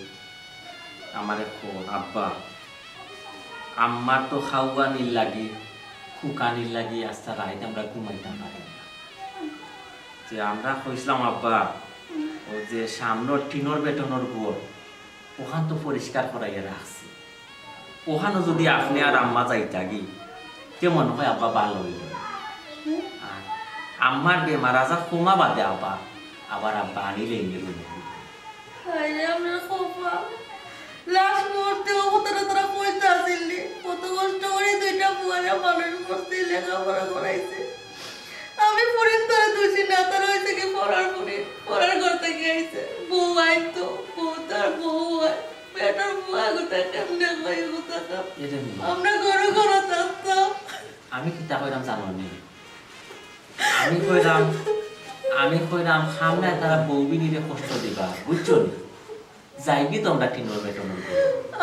আমারে কয়, "আব্বা, আম্মার তো খাওয়ানির লাগি, খুকানির লাগি আস্তা রাইত আমরা ঘুমাইতাম পারি না।" তে আমরা কইছলাম, "আব্বা, অউ যে সামনর টিনর বেটনর ঘর, অখান তো পরিষ্কার করাইয়া রাখছি।" অখানো যুদি আপনে আর আম্মা যাইতাগি, তে মনো অয় আব্বা ভালা অইলো। আর আম্মার বেমার আজার কমা বাদে আব্বা, আবার আব্বা আনিলে এমনি রুমে। হায় রে, আমরার কপাল। লাস্ট মুহূর্তে অউ কথাটা তারা কইতা আছিল নি। কত কষ্ট করি দুইটা পুয়ারে মানুষ করছি, লেখাপড়া করাইছি। আমি ফুরিন তারা দুষি না, তারা অইছে কি পরার ফুরিন, পরার ঘর থাকি আইছে। বউ আইতো, বউ তার বউ অয়। পেটর ফুয়া গুতা কেমনে কই গুতা কাম? এটা নিয়ে আমরা ঘরো ঘরো থাকতাম। আমি কিতা কইরাম জানো নি? আমি কইরাম, আমি কইরাম, সামনে তারা বউ বিনিরে কষ্ট দিবা, বুঝছো নি? যাইগি তো আমরা টিনর বেটনর ঘর।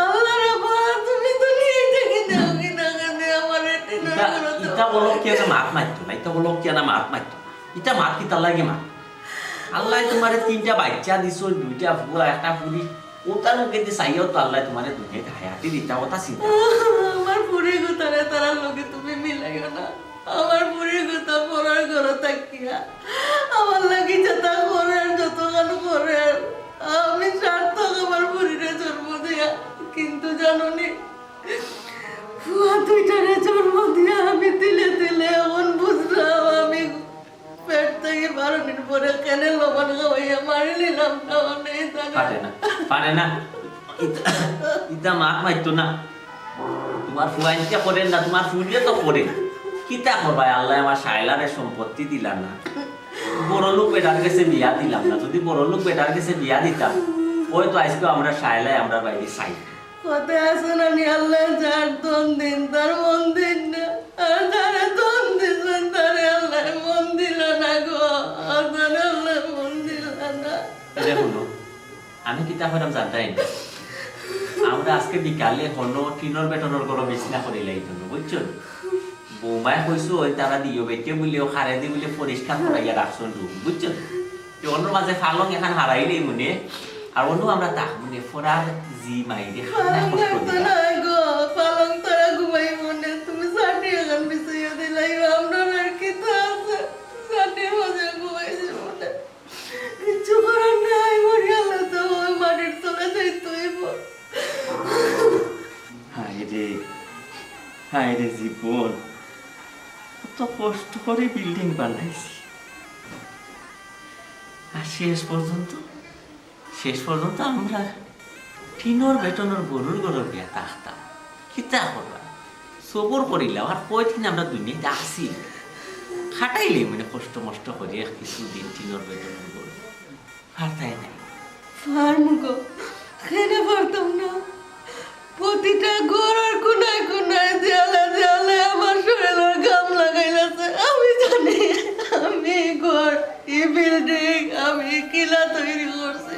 আল্লাহ রে বাবা, তুমি তো নিয়ে থেকে দেও কি না কেনে আমারে টিনর ইটা, ঘরো তো। ইটা বলো কি না মাত মারতো না, ইটা বলো কি না মাত মারতো না। ইটা মাত কিতার লাগি মার? আল্লায় তোমারে তিনটা বাচ্চা দিছো, দুইটা ফুয়া, একটা ফুরি। অতার মুখেদি চাইয়াও তো আল্লায় তোমারে দুনিয়াত হায়াতি দিতা, অতা চিন্তা। আমার ফুরি গুতারে তারার লগে তুমি মিলাইও না। আমার ফুরি গুতা পরার ঘরো থাকিয়া আমার লাগি যেতা করের, যতখান করের, আমি সার্থক আমার ফুরিরে জন্ম দিয়া। কিন্তু জানো নি, ফুয়া দুইটারে জন্ম দিয়া আমি তিলে তিলে অখন বুঝলাম আমি পেট থাকি বারনির পরে কেনে লবণ খাওয়াইয়া মারি নিলাম না, অনে জানে। পারে না, পারে না। ইতা, ইতা মাত মারতো না। তোমার ফুয়াইন্তে করের না, তোমার ফুরিয়ে তো করের। কিতা করবায়, আল্লায় আমার শায়লারে সম্পত্তি দিলা না। বড় লোক বেটার গেছে বিয়া দিলাম না। যুদি বড় লোক বেটার গেছে বিয়া দিতাম, অয়তো আইজকে আমরা শায়লায় আমরার বাড়ি চাই। কথা আছে না নি, আল্লায় যার ধন দিন, তার মন দিন না। আর যারে ধন দিছইন, তারে আল্লায় মন দিলা না গো। আর তারে আল্লায় মন দিলা না। এটা হুনো, আমি কিতা কইরাম জানতায় নি? আমরা আজকে বিকালে হনো টিনর বেটনর ঘরো বিছনা করিলাই তো, বুঝছো? বৌমায় কইছো, ওই তারা দিও বেটে বুলে, ও খারে দি বুলে পরিষ্কার করাইয়া রাখছইন রুম, বুঝছো? তে অনর মাঝে ফালং এখান হারাইলেই মনে, আর অনো আমরা তাক মনে ফরার জি মাইরে খানা পালং কষ্ট লাগতো দিবা। না গো, পালং তারা ঘুমাই মনে, তুমি চাটি এখান বিছাইয়া দিলাই, আমরা আর কিতা আছে? চাটির মাঝে ঘুমাইছি মনে। কিচ্ছু করার নাই, মরিয়ালে তো ওই মাটির তলে যাইতে হইব। হায় রে, হায় রে জীবন, কত কষ্ট করি বিল্ডিং বানাইছি, আর শেষ পর্যন্ত, শেষ পর্যন্ত আমরা টিনর বেটনর গরুর গরুর বিয়া থাকতাম। কিতা করবা? সবর করিলাম, আর কয়দিন আমরা দুনিয়াত আছি? খাটাইলে মানে কষ্ট মষ্ট করি এক কিছু দিন টিনর বেটনর গরু। পারতায় নাই। পারমু গো, কেনে পারতাম না? প্রতিটা ঘরর কোনায় কোনায়, দেয়ালে দেয়ালে আমার শরীরর ঘাম লাগাইলাছে। আমি জানি, আমি এই ঘর, এই বিল্ডিং, আমি কিলা তৈরি করছি।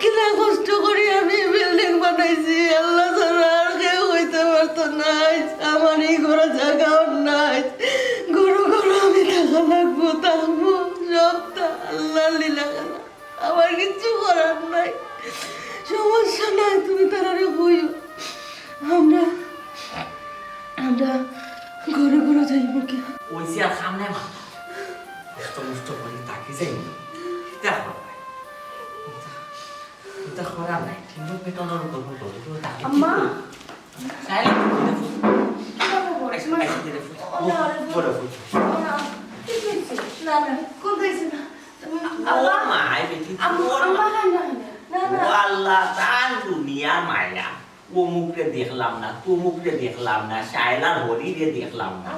কিলা কষ্ট করি আমি বিল্ডিং বানাইছি, আল্লাহ ছাড়া আর কেউ হইতে পারতো না। আইজ আমার এই ঘরে জাগাও নাই, ঘরো ঘরো আমি থাকা লাগবো, থাকবো, সবটা আল্লাহর লীলা খেলা। আমার কিচ্ছু করার নাই। সমস্যা নাই, তুমি তারারে কইও। আমরা, আমরা ঘরো ঘরো যাইমু কি? ওই যে আর সামনে মাথা। কষ্ট মষ্ট করি তাকি যাইমু। কিতা করবা? ইতা করা নাই, কিন্তু বেতনর গল্প করবো, কিন্তু তাকে আম্মা। কি করবো? সাইলেন্ট করে ফুট। কি করবো? আইসা, আইসা, ধীরে ফুট। ও, না, আরে, বড় ফুট। ও, না। কি হয়েছে? না, না, কোন হয়েছে না? ও আল্লাহ। মা, এই বেটি, আম্মা, ওর আম্মা, মা। না, না, না, না। ও আল্লাহ, তার দুনিয়া মায়া। অমুকরে দেখলাম না, তমুকরে দেখলাম না, শায়লার হরিরে দেখলাম না।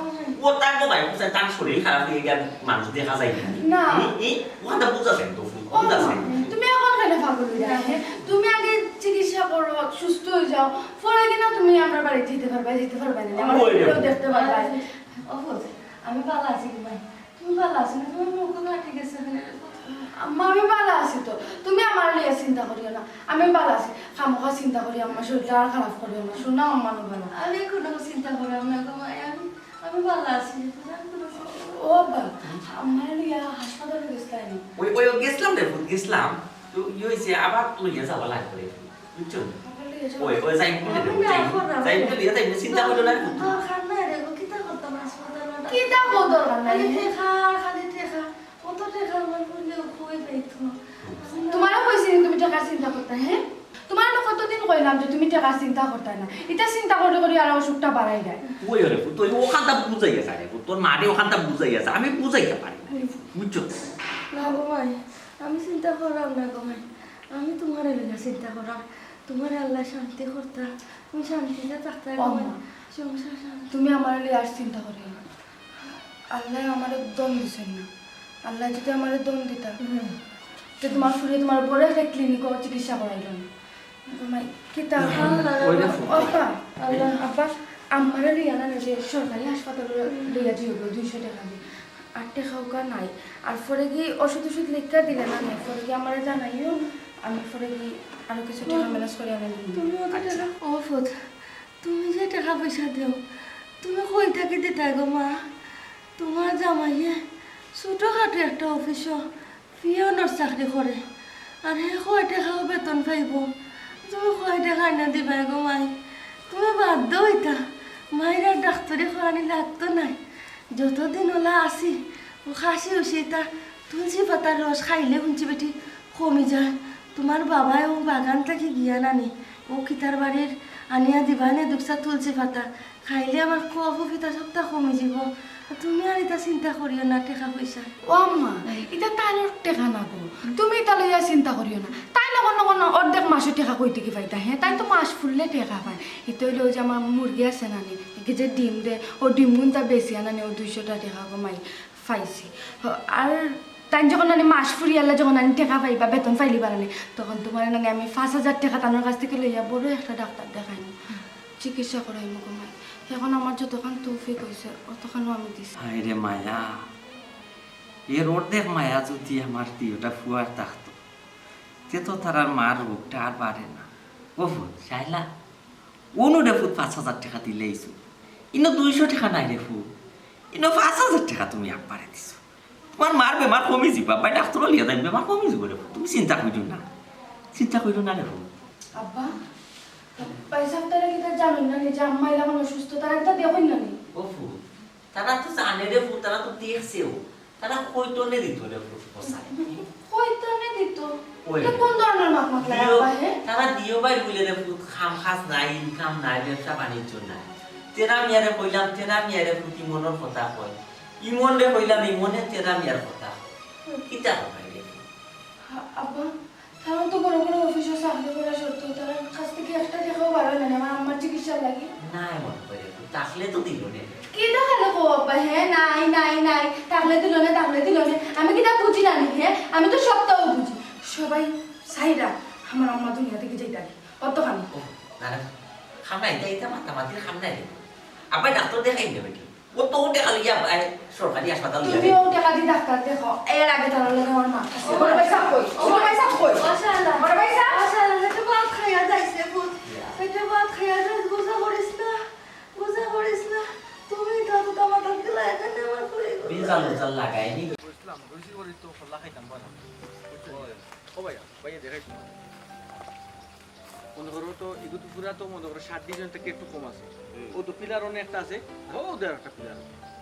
ও তার তো ভাই, বুঝছে, তার শরীর খারাপ হয়ে গেল, মানুষ দেখা যায় না। না। এই, এই, ওখানটা বুঝা যায় তো, ও বুঝা মা, যায়। তুমি এখন কেন পাগল হয়ে যাবে? তুমি আগে চিকিৎসা করো, সুস্থ অই যাও, পরে কিনা তুমি আমরার বাড়িত যাইতে পারবায়, যাইতে পারবায় না, আমার ওই রে। কেউ দেখতে পারবায়। ও ফুত, আমি ভালা আছি গো মাই। তুমি ভালা আছো নি? তোমার মুখ ফাটি গেছে কেনে রে ফুত? আম্মা, আমি ভালা আছি তো, তুমি আমারে লইয়া চিন্তা করিও না, আমি ভালা আছি। খামোখা চিন্তা করি আম্মা, শরীরটা আর খারাপ করিও না, শুনো আম্মা, আমি ভালা। আমি কুনু চিন্তা করাম না গো মাই, আমি, আমি ভালা আছি রে ফুত, আমি কুনু চিন্তা করাম না। ও বা, আমারে লইয়া হাসপাতালো গেছলায় নি? ওই, ওই, গেছলাম রে ফুত, গেছলাম। তো ই অইছে, আবার লইয়া যাওয়া লাগবো রে ফুত, বুঝছো? আমারে লইয়া যাওয়া ওই, ওই, যাইমু নে রে, আমি না যাইমু, করলাম। যাইমু নে, লইয়া যাইমু, চিন্তা করিও না রে ফুত। দরকার নাই রে, কিতা করতাম হাসপাতালো? কিতা কো দরকার নাই? খালি টেকা, খালি টেকা। কত টেকা আমার বোন যে কই পাইতো? তোমারে কইছি নি তুমি টেকার চিন্তা করতায়, হে? তোমারে তো কতদিন কইলাম যে তুমি টেকার চিন্তা করতায় না। ইতা চিন্তা করি করি আরো অসুখটা বাড়াই দেয়। ওই রে ফুত, তুই অখানতা বুঝাইয়া যা রে ফুত, তোর মারে অখানতা বুঝাইয়া যা, আমি বুঝাইতে পারি না রে ফুত, বুঝছো? না গো মাই, আমি চিন্তা করাম না গো মাই, আমি তোমারে লইয়া চিন্তা করাম। তোমারে আল্লায় শান্তি করতা, তুমি শান্তিতে থাকতায় গো মাই। আম্মা, সংসার শান্তি। তুমি আমারে লইয়া আর চিন্তা করিও না। আল্লায় আমারে ধন দিছইন না। আল্লায় যদি আমারে ধন দিতা, হুম। তে তোমার ফুড়িয়ে তোমার বড় একটা ক্লিনিকো চিকিৎসা করাইলো না। তোমার কিতা? ওই দেখো। আব্বা, আল্লাহ। আব্বা, আমারে লইয়া না যে সরকারি হাসপাতালো লইয়া যাইও গো, দুইশো টেকা দি। আর টেকা উকা নাই। আর পরে কি ওষুধ ওষুধ লেখিয়া দিলে না নাই, পরে কি আমারে জানাইও, আমি পরে কি আরো কিছু টেকা ম্যানেজ করি আনি দিমু। তুমি অত টেকা, ও ফুত, তুমি যে টেকা পয়সা দেও, তুমি কই থাকি দিতায় গো মা? তোমার জামাইয়ে ছোটখাটো একটা অফিসো পিয়নর চাকরি করে, আর হে কয় টেকাও বেতন পাইবো। তুমি কয় টেকা আনিয়া দিবায় গো মাই? তুমি বাধ্য অইতা, মাইর আর ডাক্তারি করানি লাগতো নায়। যতদিন অলা আছি, অউ কাশি অইছে, ইতা তুলসী পাতার রস খাইলে হুনছি বেটি কমি যায়। তোমার বাবায় অউ বাগান থাকি গিয়া নানি, অউ কিতার বাড়ির আনিয়া দিবা নে দুকছা তুলসী পাতা, খাইলে আমার কফ ও পিতা সবটা কমি যিবো। তুমি আর ইতা চিন্তা করিও না, টেকা পয়সা। ও আম্মা, ইতা তাইনর টেকা না গো, তুমি ইতা লইয়া চিন্তা করিও না। তাইন অখন অখন অর্ধেক মাসো টেকা কই থাকি পাইতা, হে? তাইন তো মাস ফুরলে টেকা পাইন। ইতা অইলে অউ যে আমার মুরগি আছে না নি, ইগু যে ডিম দে, অউ ডিমগুনতা বেচিয়া না নি, অউ দুইশোটা টেকা গো মাই পাইছি। হ, আর তাইন যখন নানি মাস ফুরিয়ালে যখন নানি টেকা পাইবা, বেতন পাইলিবা নানি, তখন তোমারে নানি আমি পাঁচ হাজার টেকা তানর কাছ থাকি লইয়া বড় একটা ডাক্তার দেখাইমু, চিকিৎসা করাইমু গো মাই। অখন আমার যতখান তৌফিক অইছে, অতখানও আমি দিছি। হায় রে মায়া, এর অর্ধেক মায়া যদি আমার দুইওটা ফুয়ার থাকতো, তে তো তারার মার রোগটা আর বাড়ে না। ও ফুত, শাইলা, অনো রে ফুত পাঁচ হাজার টেকা দিলাইছো, ইনো দুইশো টেকা নাই রে ফুত, ইনো পাঁচ হাজার টেকা তুমি আব্বারে দিছো। তোমার মার বেমার কমি যিবো, আব্বায় ডাক্তারো লইয়া যাইন, বেমার কমি যিবো রে ফুত, তুমি চিন্তা করিও না, চিন্তা করিও না রে ফুত। আব্বা, ভাইসাব তারা কিতা জানইন না নি যে আম্মা ইলাখান অসুস্থ, তারা কিতা দেখইন না নি? ও ফুত, তারা তো জানে রে ফুত, তারা তো দেখছেও। তারা কইতনে দিত রে ফুত, কইতনে দিত? ওই। ইটা কোন ধরনের মাত মাতলা দিও, আব্বা, হে? তারা দিও ভাই বুলে রে ফুত, কাম কাজ নাই, ইনকাম নাই, ব্যবসা বাণিজ্য নাই। তেরা মিয়ারে কইলাম, তেরা মিয়ারে ফুত ইমনর কথা কয়। ইমনরে কইলাম, ইমনে তেরা মিয়ার কথা কয়। কিতা কয় রে ফুত? আ-, আব্বা, তারা তো বড় বড় অফিসো চাকরি করা সত্ত্বেও তারার কাছ থাকি একটা টেকাও বার অয় না নি আমার আম্মার চিকিৎসার লাগি। নাই মনো করে, থাকলে তো দিল নে। কিতা খালি কও আব্বা, হে? নাই, নাই, নাই, থাকলে দিল নে, থাকলে দিল নে। আমি কিতা বুঝি না নি, হে? আমি তো সবটাও বুঝি। সবাই চাইরা আমার আম্মা দুনিয়া থাকি যাইতা। কতখানি? ও, না, না, কাম নাই, ইতা, ইতা মাতামাতির কাম নাই রে। আব্বায় ডাক্তার দেখাইন নে বেটি। অত টেকা লইয়া, এ, সরকারি হাসপাতাল লইয়া তুমি যায়। অউ টেকা দি ডাক্তার দেখাও। এর আগে তারার লগে আমার মাত আছে। ও। বড় ভাইসাব কই? ও। বড় ভাইসাব কই? মাশাআল্লাহ। বড় ভাইসাব? মাশাআল্লাহ, পেটো ভাত খাইয়া যাইছে ফুত। ইয়া। পেটো ভাত খাইয়া যাইছে, গুজা করিস না, গুজা করিস না। তুমি তো, তো আমার তাকে লাগে না, আমার ফুড়ি। বিজাল উজাল লাগাইনি। বুঝলাম, বুঝি করি তো খোলা খাইতাম বড়। বুঝছো? ও ভাইয়া, ভাইয়া দেখাই তোমার। মনো করো তো, ইগু তো পুরা তো মনো করো সাত ডিজাইন থাকি একটু কম আছে। হুম। অউ তো পিলার অনেক একটা আছে, অউ দের একটা পিলার।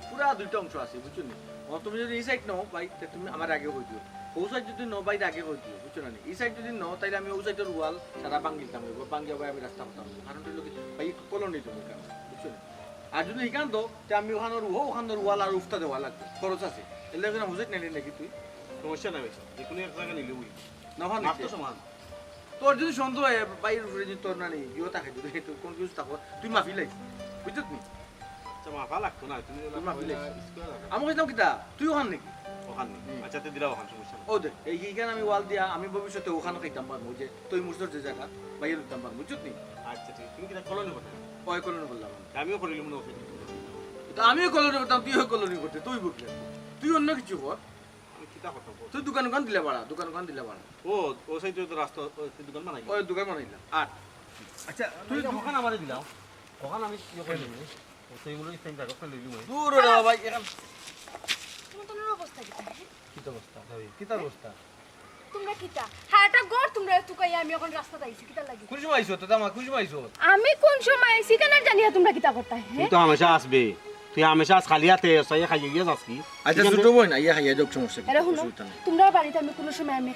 পুরা দুইটা অংশ আছে, বুঝছো নি? ও তুমি যদি ই সাইড নেও, ভাই, তে তুমি আমারে আগে কই দিও। অউ সাইড যদি নেও, ভাই, আগে কই দিও, বুঝছো না নি? ই সাইড যদি নেও, তাইলে আমি অউ সাইডর ওয়াল সারা ভাঙ্গিতাম, ভাঙ্গিয়া ভাই আমি রাস্তা করতাম। কারণ অইলো কি, ভাই, একটু কলোনি জমি কাম, বুঝছো নি? আর যদি ইখান দেও, তে আমি অখানর, অউ অখানর ওয়াল আর উফতা দেওয়া লাগবো, খরচ আছে। এর লাগি না, হুজুর নেলি নাকি তুই? সমস্যা নাই ভাই, যে কোনো এক জায়গা নিলে অইবো। না, অখান মাপ তো নিতে। সমান। তোর যদি সন্দেহ অয়, ভাইর উপরে যদি তোর নানি ইয়ে থাকে, যদি তুই কনফিউজ থাকো, তুই মাফি লাইস, বুঝছত নি? মাফা লাগতো না, তুমি যেলা তুমি মাফি কইলা লাগছো। স্কুলে যাবে। আমি কইছিলাম কিতা, তুই অখান নাকি? অখান নি। হুম। আচ্ছা, তে দিলাও অখান, সমস্যা নাই। ও দে, এই, এইখান আমি ওয়াল দিয়া, আমি ভবিষ্যতে অখান খাইতাম পারমু, যে তৈমুরসর যে জাগা, বাইরে দিতাম পারমু, বুঝছত নি? আচ্ছা, ঠিক। তুমি কিতা কলোনি করতে? ওই কলোনি করলাম আমি। আমিও করিলাম মনে করছি। তো আমিও কলোনি করতাম, তুইও কলোনি করতে, তুই বুঝলে। তুই অন্য কিছু কর। আমি কিতা করতাম কও? তুই দোকান ওখান দিলে বাড়া, দোকান ওখান দিলে বাড়া। ও, ও সাইডে তো রাস্তা, ও, তুই দোকান বানাই। ওই দোকান বানাইলাম। আর আচ্ছা, তুই তুই ওখান আমারে দিলাও। ওখান আমি ইয়ে করে দিবি। ও তো এগুলো সেম জায়গা, ওখানে লইলি মই। দূর রে বাবা, এখান তোমার তো অবস্থা কিতা, হ্যাঁ? কিতা অবস্থা? কিতা অবস্থা? তোমরা কিতা? হ্যাঁ, এটা ঘর তোমরা তুকাইয়া আমি এখন রাস্তাত আইছি, কিতা লাগি? কোন সময় আইছো? তো আমার কোন সময় আইছো? আমি কোন সময় আইছি, কেন জানিয়া তোমরা কিতা করতা, তুই হ্যাঁ? তো হামেশা আসবে। তুই হামেশা আস, খালি হাতে আস, আইয়া খাইয়া গিয়া যাস কি? আচ্ছা, ঠিক আছে? ছোট বোন, আইয়া খাইয়া যাক, সমস্যা কি? এরে হুনো, অসুবিধা নাই। তোমরার বাড়িত আমি কোনো সময় আমি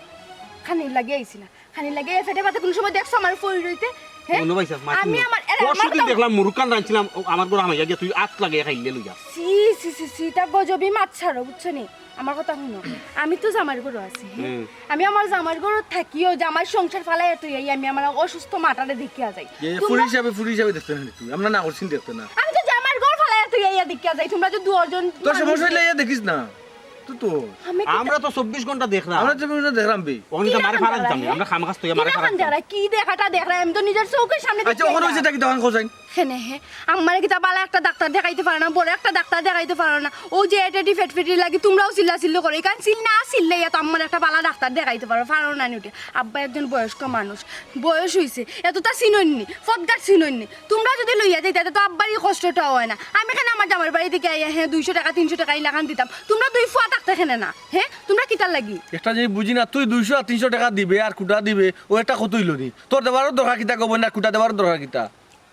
খানির লাগি আইছি না। খানির লাগি এই পেটে ভাতে কোনো সময় দেখছো আমার ফরি রইতে? হ্যাঁ? মনে পাইছাস, মাত আমি নিয়ে। আমার, এরে, পরশু আমার দিন তো দেখলাম মুরুক্কান রাঁধছিলাম, ও আমার ঘরে হামাইয়া গিয়া তুই আত লাগিয়া খাইলে লইয়া। সি, সি, সি, সি, এটা গজবই মাত ছাড়ো, বুঝছো নি? আমার কথা হুনো, আমি তো জামাইর ঘরো আছি, হ্যাঁ? হুম। আমি আমার জামাইর ঘরো থাকিও, জামাইর সংসার ফালাইয়া তুই আই, আমি আমার অসুস্থ মাটারে দেখিয়া যাই। যে তোমরা- ফুরি হিসাবে, ফুরি হিসাবে দেখতে না তুই, আমরা না করছি দেখতে না। আমি তো জামাইর ঘর ফালাইয়া তুই আইয়া দেখিয়া যাই, তোমরা যে দুজন তোর সমস্যা হইলে ইয়া দেখিস না, তুই তো আমি কি- আমরা তো চব্বিশ ঘন্টা দেখলাম। আমরা তো দেখলাম বে। ওখানে তো মারে ফারা দিতাম না, আমরা খামাখাস তো কি মারে ফারা দেখান দিতাম। যারা, কি দেখাটা দেখরা, আমি তো নিজের চোখের সামনে আচ্ছা, দেখি ওখানে না। হয়েছে এটা কি তখন খোঁজাইন? হেনে হে, আমারে কিতা বালা একটা ডাক্তার দেখাইতে পারো না, বড় একটা ডাক্তার দেখাইতে পারো না। ও যে এটেটি ফেটফেটি লাগি তোমরাও চিল্লা চিল্লি করো, এখান চিল না চিল্লে ইয়া তো আমার একটা বালা ডাক্তার দেখাইতে পারো, পারো না নি উঠে। আব্বা একজন বয়স্ক মানুষ, বয়স হইছে, এতটা চিনইননি, ফটগাট চিনইননি। তোমরা যদি লইয়া যাইতা, তো আব্বার এই কষ্টটা হয় না। আমি কেন আমার জামাইর বাড়ি থেকে আইয়া, হ্যাঁ, দুইশো টাকা, তিনশো টাকা ইলাখান দিতাম, তোমরা দুই ফুয়া থাকতে কেনে না, হ্যাঁ, তোমরা কিতার লাগি? একটা জিনিস বুঝি না, তুই দুইশো আর তিনশো টাকা দিবে আর কুটা দিবে, ও একটা কত হইল নি? তোর দেওয়ারও দরকার কিতা, গো বোন, আর কুটা দেওয়ারও দরকার কিতা?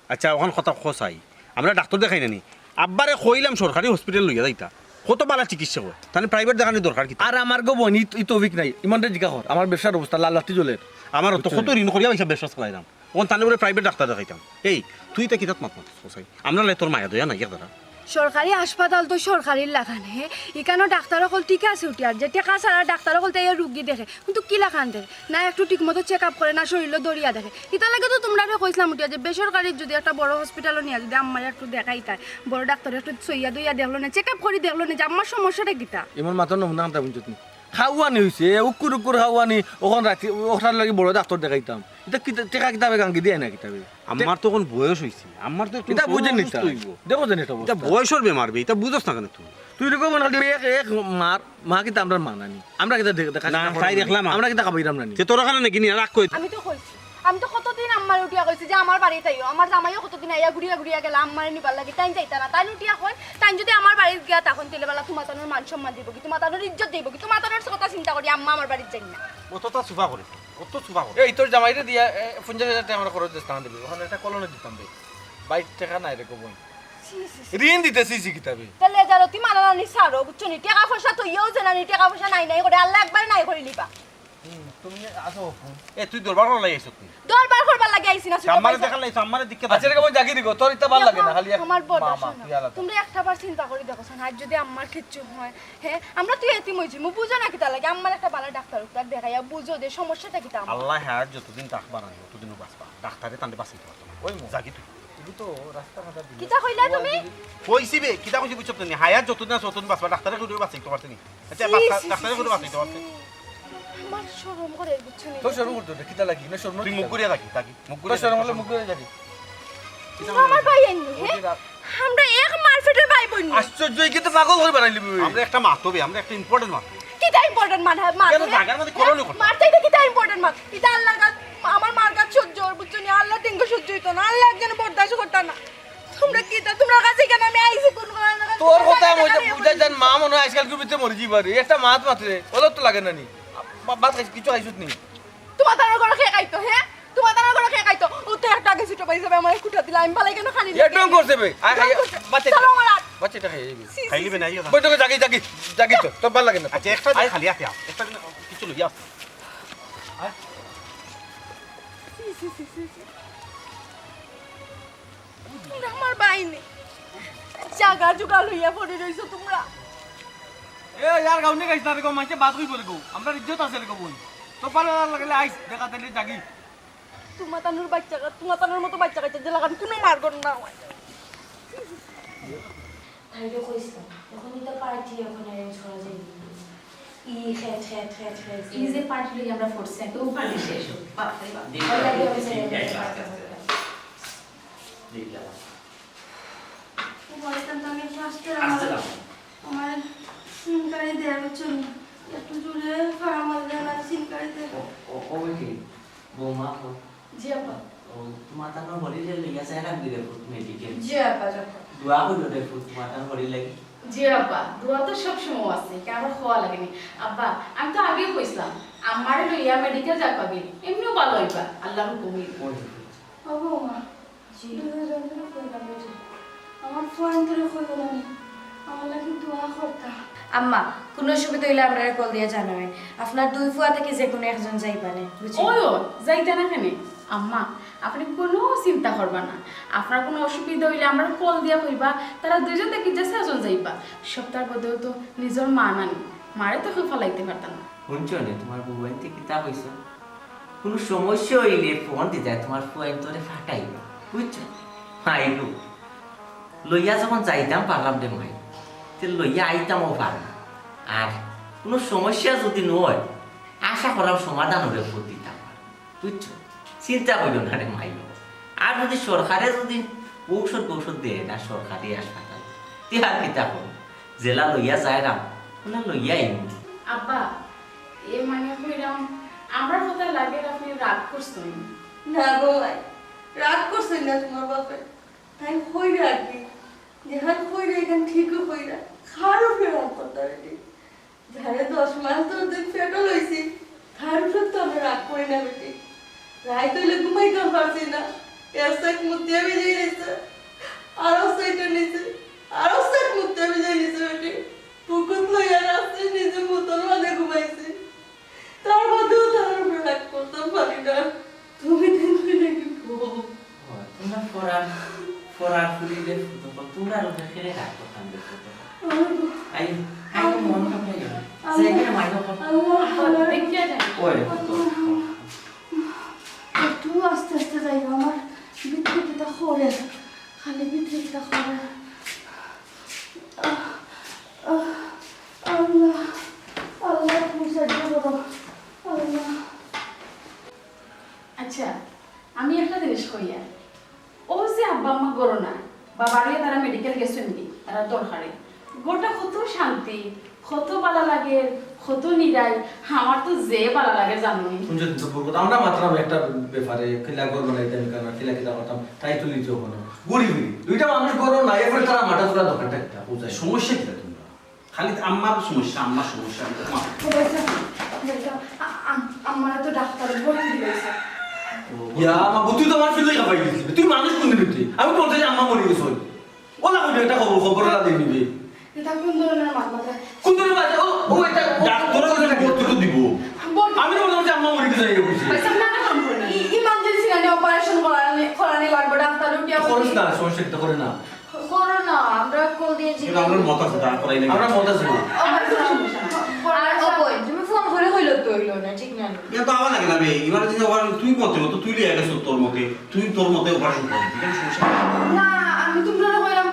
আচ্ছা, ওখান কথা খোঁজ আই। আমরা ডাক্তার দেখাই না নি? আব্বারে কইলাম সরকারি হসপিটাল লইয়া যাইতা, কত বালা চিকিৎসা হয়, তাহলে প্রাইভেট দেখানির দরকার কিতা? আর আমার গো বোন, ই, ই তৌফিক নাই, ইমানরে জিকা কর, আমার ব্যবসার অবস্থা লাল লাঠি জ্বলের। আমার তো কত ঋণ করিয়া পয়সা ব্যবসা চালাইলাম, ওখান তাহলে বলে প্রাইভেট ডাক্তার দেখাইতাম। এই, তুই তো কিতাত মাত মাতিস, খোঁজ আই। আমরা লাই তোর মায়া দয়া নাই, এক দাঁড়া। সরকারি হাসপাতাল তো সরকারির লাখান, হে, ইখানো ডাক্তার অকল ঠিক আছে উঠিয়ার, যে টেকা ছাড়া ডাক্তার অকল তাই রুগী দেখে, কিন্তু কি লাখান দেখে না, একটু ঠিক মতো চেক আপ করে না, শরীরও দরিয়া দেখে। ইতার লাগি তো তোমরারে কইছিলাম উঠিয়া যে বেসরকারি যদি একটা বড় হসপিটালও নিয়া যদি আম্মারে একটু দেখাইতায়, বড় ডাক্তারে একটু সইয়া দইয়া দেখলো না, চেক আপ করি দেখলো না যে আম্মার সমস্যাটা কিতা। এমন মাথার নমুনা আনতা বুঝছত নি? খাওয়ানি হইছে, উকুর উকুর খাওয়ানি, ওখান রাতি ওটার লাগি বড় ডাক্তার দেখাইতাম। এটা কিতা, টেকা কিতাবে গাঙ্গি দিয়ে না কিতাবে? আমার তো এখন বয়স হইছে, আমার তো একটু এটা বুঝে শরীর নিতা। অসুস্থ হইবো। দেখো জানি এটা এটা অবস্থা। বয়সর বেমার বে, এটা বুঝোস না কেন তুই? তুই এরকম মনে হয় এক, এক মার, মা কিতা আমরা মানা নি? আমরা কিতা দেখ-, দেখা না, চিন্তা তাই করি? দেখলাম আর। আমরা কিতা খাবাইরাম না নি? তে তোরা কেন নাকি নিয়ে রাগ কই? আমি তো কইছি, আমি তো কতদিন আম্মারে উঠিয়া কইছি যে আমার বাড়িত আইও, আমার জামাইও কতদিন আইয়া ঘুরিয়া ঘুরিয়া গেলা, আম্মারে নিবার লাগি, তাইন যাইতা না, তাইন উঠিয়া কইন, তাইন যদি আমার বাড়িত গিয়া তখন তেলে বেলা তোমার তানোর মান সম্মান দিব কি, তোমার তানোর ইজ্জত দিব কি, তোমার তানোর কথা চিন্তা করি আম্মা আমার বাড়িত যাই না। অতটা সুফা করে, অত সুফা করে। এই তোর জামাইরে দিয়া, এ, পঞ্চাশ হাজার টাকা আমরা খরচ দিতাম দিবি, ওখানে একটা কলোনি দিতাম বে। বাইশ টাকা নাই রে কবন। ছি, ছি, ছি। ঋণ দিতে ছি ছি কিতাবে। তাহলে যারো তুই মানা নানি সারো, বুঝছো নি? টেকা পয়সা তো ইয়েও জানা নি, টেকা পয়সা নাই নাই করে, আল্লাহ একবার নাই করে নিবা। তুমি আসো। এ, তুই দরবার করার লাগি আইছস তুই? দরবার করবার লাগি আইছি না, ছোট আম্মারে ভাই। দেখার লাগি, আম্মারে দিকে আচ্ছা, এরকম জাগি দিব, তোর ইতা ভালা লাগে না, খালি এক আমার বড় মা, মা, শোনো। তুই আলাদা। তোমরা একটা বার চিন্তা করি দেখো শোনো, আর যদি আম্মার কিচ্ছু হয়, হ্যাঁ, আমরা তুই এতিম হইছি, মু বুঝো না কিতা লাগে, আম্মার একটা ভালা ডাক্তার উক্তার দেখাইয়া বুঝো যে সমস্যাটা কিতা আম্মার। আল্লাহ হায়াত যতদিন রাখবা না, ততদিনও বাঁচবা। ডাক্তারে তান্ডে বাঁচাইতে পারতো না। ওই মো। জাগি তুই। তুমি তো রাস্তা মাথা দিলে। কিতা কইলা তুমি? কইছি বে, কিতা কইছি বুঝছত নি? হায়াত যতদিন আছে ততদিন বাঁচবা, ডাক্তারে কেউ বাঁচাইতে পারছে নি? আচ্ছা, ছি, বাচ্চা-, ছি, ডাক্তারে ছি, কেউ ছি, বাঁচাইতে ছি। পারছে নি? আমার শরম করে বুঝছো নি? তোর শরম করতে দে, কিতা লাগি? না শরম তুই মুখ ঘুরিয়া থাকি, থাকি। মুখ তোর ঘুরিয়া শরম থাকি। হলে মুখ ঘুরে যাবি। তোমরা আমার ভাই আইনি, হ্যাঁ? আমরা এক মারফেটের ভাই বোন। আশ্চর্য, এই কিন্তু পাগল করে বানাইলি তুই। আমরা একটা মাতো বে, আমরা একটা ইম্পর্টেন্ট মাতো। কিতা ইম্পর্টেন্ট মাত, মাত, কেন হ্যাঁ? জাগার মধ্যে কলোনি করতে? মারতে এটা কিতা ইম্পর্টেন্ট মাত? এটা আল্লাহর কাছে, আমার মার কাছে সহ্য হয়, বুঝছো নি? আল্লাহ টেঙ্গো সহ্য হইতো না, আল্লাহ একজন বরদাস্ত করতা না। তোমরা কিতা, তোমরা কাছে কেন আমি আইছি কোন কারণে? তোর কথা আমি ওই যে বুঝাই জান, মা মনে হয় আজকাল গুবিতে মরি যাইবা রে। একটা মাত মাত্রে, ওদের তো লাগে না নি। বা-, ভাত খাইছ, কিছু খাইছত নি? তোমার তানোর ঘরে কে খাইতো, হ্যাঁ? তোমার তানোর ঘরে কে খাইতো? ও তো একটা আগে ছোট ভাই হিসাবে আমার খুঁটা দিলা, আমি বালাই কেন খানি এ ঢং করছে বে। আয়, আয়, বাচ্চা, চলো আমার আর। বাচ্চা এটা খাইয়ে দিবি। খাইলি বে না, ইয়ে খা। বৈঠকে জাগি, জাগি, জাগি তো, তোর ভালো লাগে না। আচ্ছা, একটা দিন খালি আছে, একটা দিন কিছু লইয়া আস। তোমরা আমার বাইনি। জাগা জুগা লইয়া পড়ে রইছো তোমরা। এ, ইয়ার গাউনি গাইছ না রে গো, মাইকে বাদ কই বলে গো। আমরা ইজ্জত আছে রে গো বই। তো পালে আর লাগলে আইস, দেখা তাইলে জাগি। তোমার তানোর বাচ্চা, তোমার তানোর মতো বাচ্চা কাচ্চা যে লাগান কোনো মার গর না হয়। তাইরে কইছিলাম, এখন ইতা পার্টি এখন অ্যারেঞ্জ করা যায় না। ই খেট, খেট, খেট, খেট। এই যে পার্টি লই আমরা পড়ছি, একদম পার্টি শেষ হোক। বাপ রে বাপ। দিন, ভালো লাগে, আমি দিন, চাই। দিন, আস্তে, আস্তে। দিন, যাও। ও বলতাম তো আমি একটু আসতে আসতে আমার দাও। আমার সিনকারি দেওয়া চলুন। একটু জোরে ফাড়া মারলে না সিনকারি দেব। ও, ও, ও বেটি, বৌমা, ও, জি আপা। ও, তোমার তার হরিরে লইয়া যায় রাখবি রে ফুত মেডিকেল। জি আপা, যখন। দোয়া করিও রে ফুত তোমার তার হরি লাগি। জি আপা, দোয়া তো সবসময় আছে, কেন আবার খোয়া লাগেনি। আব্বা, আমি তো আগেই কইছিলাম, আমারে লইয়া মেডিকেল যাক পাবি, এমনিও ভালো হইবা, আল্লাহর হুকুমে। ওই রে ফুত। ও বৌমা, জি। দুইজন ধরে কইলাম বেটি, আমার ফোন ধরে কইল না নি, আমার লাগি দোয়া করতা। আম্মা, কোনো অসুবিধা হইলে আমরারে কল দিয়া জানাবেন। আপনার দুই ফুয়া থাকি যে কোনো একজন যাইবা নে, বুঝি? ওই, ও, যাইতা না কেনে? আম্মা, আপনি কোনো চিন্তা করবা না। আপনার কোনো অসুবিধা হইলে আমরারে কল দিয়া কইবা, তারা দুইজন থাকি যে চাইরজন যাইবা। সপ্তাহর মধ্যেও তো নিজর মা নানি, মারে তো কেউ ফালাইতে পারতা না। শুনছো নে, তোমার বউয়াইন্তে কিতা কইছে? কোনো সমস্যা হইলে ফোন দিতে তোমার ফুয়াইন্তরে ফাটাইবা, বুঝছো? ফাইলু, লইয়া যখন যাইতাম পারলাম রে মাই, তে লইয়া আইতামও পারলাম। আর কোনো সমস্যা যদি নয়, আশা করাম সমাধান হবে ফুত দিতাম, বুঝছো? চিন্তা করিও না রে মাই। আর যদি সরকারে যদি ঔষধ বৌষধ দেয় না সরকারি হাসপাতাল, তে আর কিতা করো? যেলা লইয়া যাইরাম, ওলা লইয়া আইমু। আব্বা, এ মানে কইলাম, আমরার কথা লাগে আপনি রাগ করছেন। না গো মাই, রাগ করছইন না তোমার বাপে। তাইন কইরা আর কি, যেখান কইরা এখান ঠিকই কইরা। কার উপরে রাগ করতা বেটি? যারে দশ মাস দশ দিন পেটো লইছি, তার উপরে তো আমরা রাগ করি না বেটি। রাইত হইলে ঘুমাইতেও পারছি না। এক সাইড মুতিয়া ভিজাই রইছে, আরো সাইডে নিছে, আরো সাইড মুতিয়া ভিজাই রইছে বেটি। বুকুত লইয়া রাত্রে নিজে মুতর মাঝে ঘুমাইছি। তার বাদেও তার উপরে রাগ করতাম পারি না। তুমি দেখবে নাকি বউ? ও, তোমরা ফরার, ফরার ফুলি রে ফুত, তোমরা আর ওদের খেলে রাগ করতাম রে ফুত। আমার বউ। আই, আই, মন খারাপ হয়ে গেল। আল্লাহ। সেই করে মাইলো কর। আল্লাহ, আল্লাহ। দেখিয়া যাই। ওই রে ফুত। একটু আস্তে আস্তে যাই, আমার ভিতরে কিতা করে, খালি ভিতরে কিতা করে। আহ, আহ, আল্লাহ, আল্লাহ, তুমি সাহায্য করো, আল্লাহ। আচ্ছা, আমি একটা জিনিস কইয়া, ও যে আব্বা আম্মা গরো না, বাবা লইয়া তারা মেডিকেল গেছেন নি, তারা দরকারে। গোটা কত শান্তি, কত ভালা লাগে, কত নিরাই, আমার তো যে ভালা লাগে জানোই। শুনছো তো বলবো, আমরা মাত্র একটা ব্যাপারে কিলা ঘর বানাইতাম, কিলা কিলা করতাম, তাই তো নিতে হলো। ঘুরি ফিরি। দুইটা মানুষ ঘরো নাই, এরপরে তারা মাথা তোলা দরকারটা একটা বুঝায়। সমস্যা কিতা তোমরা? খালি আম্মার সমস্যা, আম্মার সমস্যা। মা। ও ভাই সাহেব, ভাই সাহেব, আ-, আ-, আমার তো ডাক্তারে ভর্তি দিয়েছে। ইয়া, মা, তুই তো আমার ফিল্ডে খাপাই দিছিস। তুই মানুষ কোন দিন তুই? আমি বলতে যে আম্মা মরে গেছে। ওলা কইবে একটা খবর, খবর ওলা দিয়ে নিবে। এটা কোন ধরনের মাত মাত্রা? কোন ধরনের মাত? ও, ও একটা, ও, ডাক্তার ও, ওলা ভর্তি তো দিব। বল- আমি তো বললাম যে আম্মা মরে গেছে, এই বুঝি। ভাই সাহেব, না, না, না, ই-, ইমার্জেন্সি না, অপারেশন করানি, করানি লাগবে, ডাক্তার উঠে খরচ না, সমস্যা কিতা করে না। করো না, আমরা কল দিয়ে কিন্তু আমরা মত আছে, তা করাই না। আমরা মত আছে। আমার কোনো সমস্যা নাই। আর ও কই, তুমি ফোন করে কইলে তো হইলো না, ঠিক না? ইয়া তো আমার লাগে না বে, ইমার্জেন্সি ওখানে তুই মতে মতো, তুই লিয়ে গেছো তোর মতে, তুই তোর মতে অপারেশন কর, ঠিক আছে, সমস্যা নাই। না, আমি তোমরা কইলাম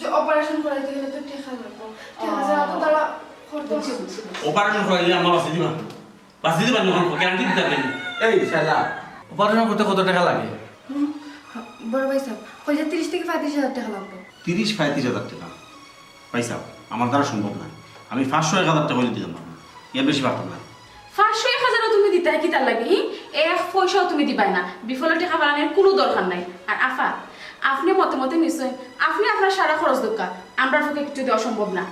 যে অপারেশন করাইতে গেলে তো টাকা লাগবে। টাকা ছাড়া তো তারা করতে বুঝছি, বুঝছি, বুঝছি। অপারেশন করাইলে আমার বাঁচি দিবা, বাঁচি দিবা না, গ্যারান্টি দিতে পারবেন। এই শালা, অপারেশন করতে কত টাকা লাগে? বড় ভাই সাহেব, কইছে তিরিশ থেকে পঁয়ত্রিশ হাজার টাকা লাগবে। তিরিশ পঁয়ত্রিশ হাজার টাকা। ভাই সাহেব, আমার দ্বারা সম্ভব না। আমি পাঁচশো এক হাজার টাকা হইলে দিতাম পারবো, এর বেশি পারতাম না। পাঁচশো এক হাজারও তুমি দিতায় কিতার লাগি, হি? এক পয়সাও তুমি দিবায় না। বিফলে টাকা ফালানির কোনো দরকার নাই। আর আফা, আপনে মতে মতে নিশ্চয়, আপনে আপনার সারা খরচ দরকার, আমরার পক্ষে কিছু দেওয়া সম্ভব না।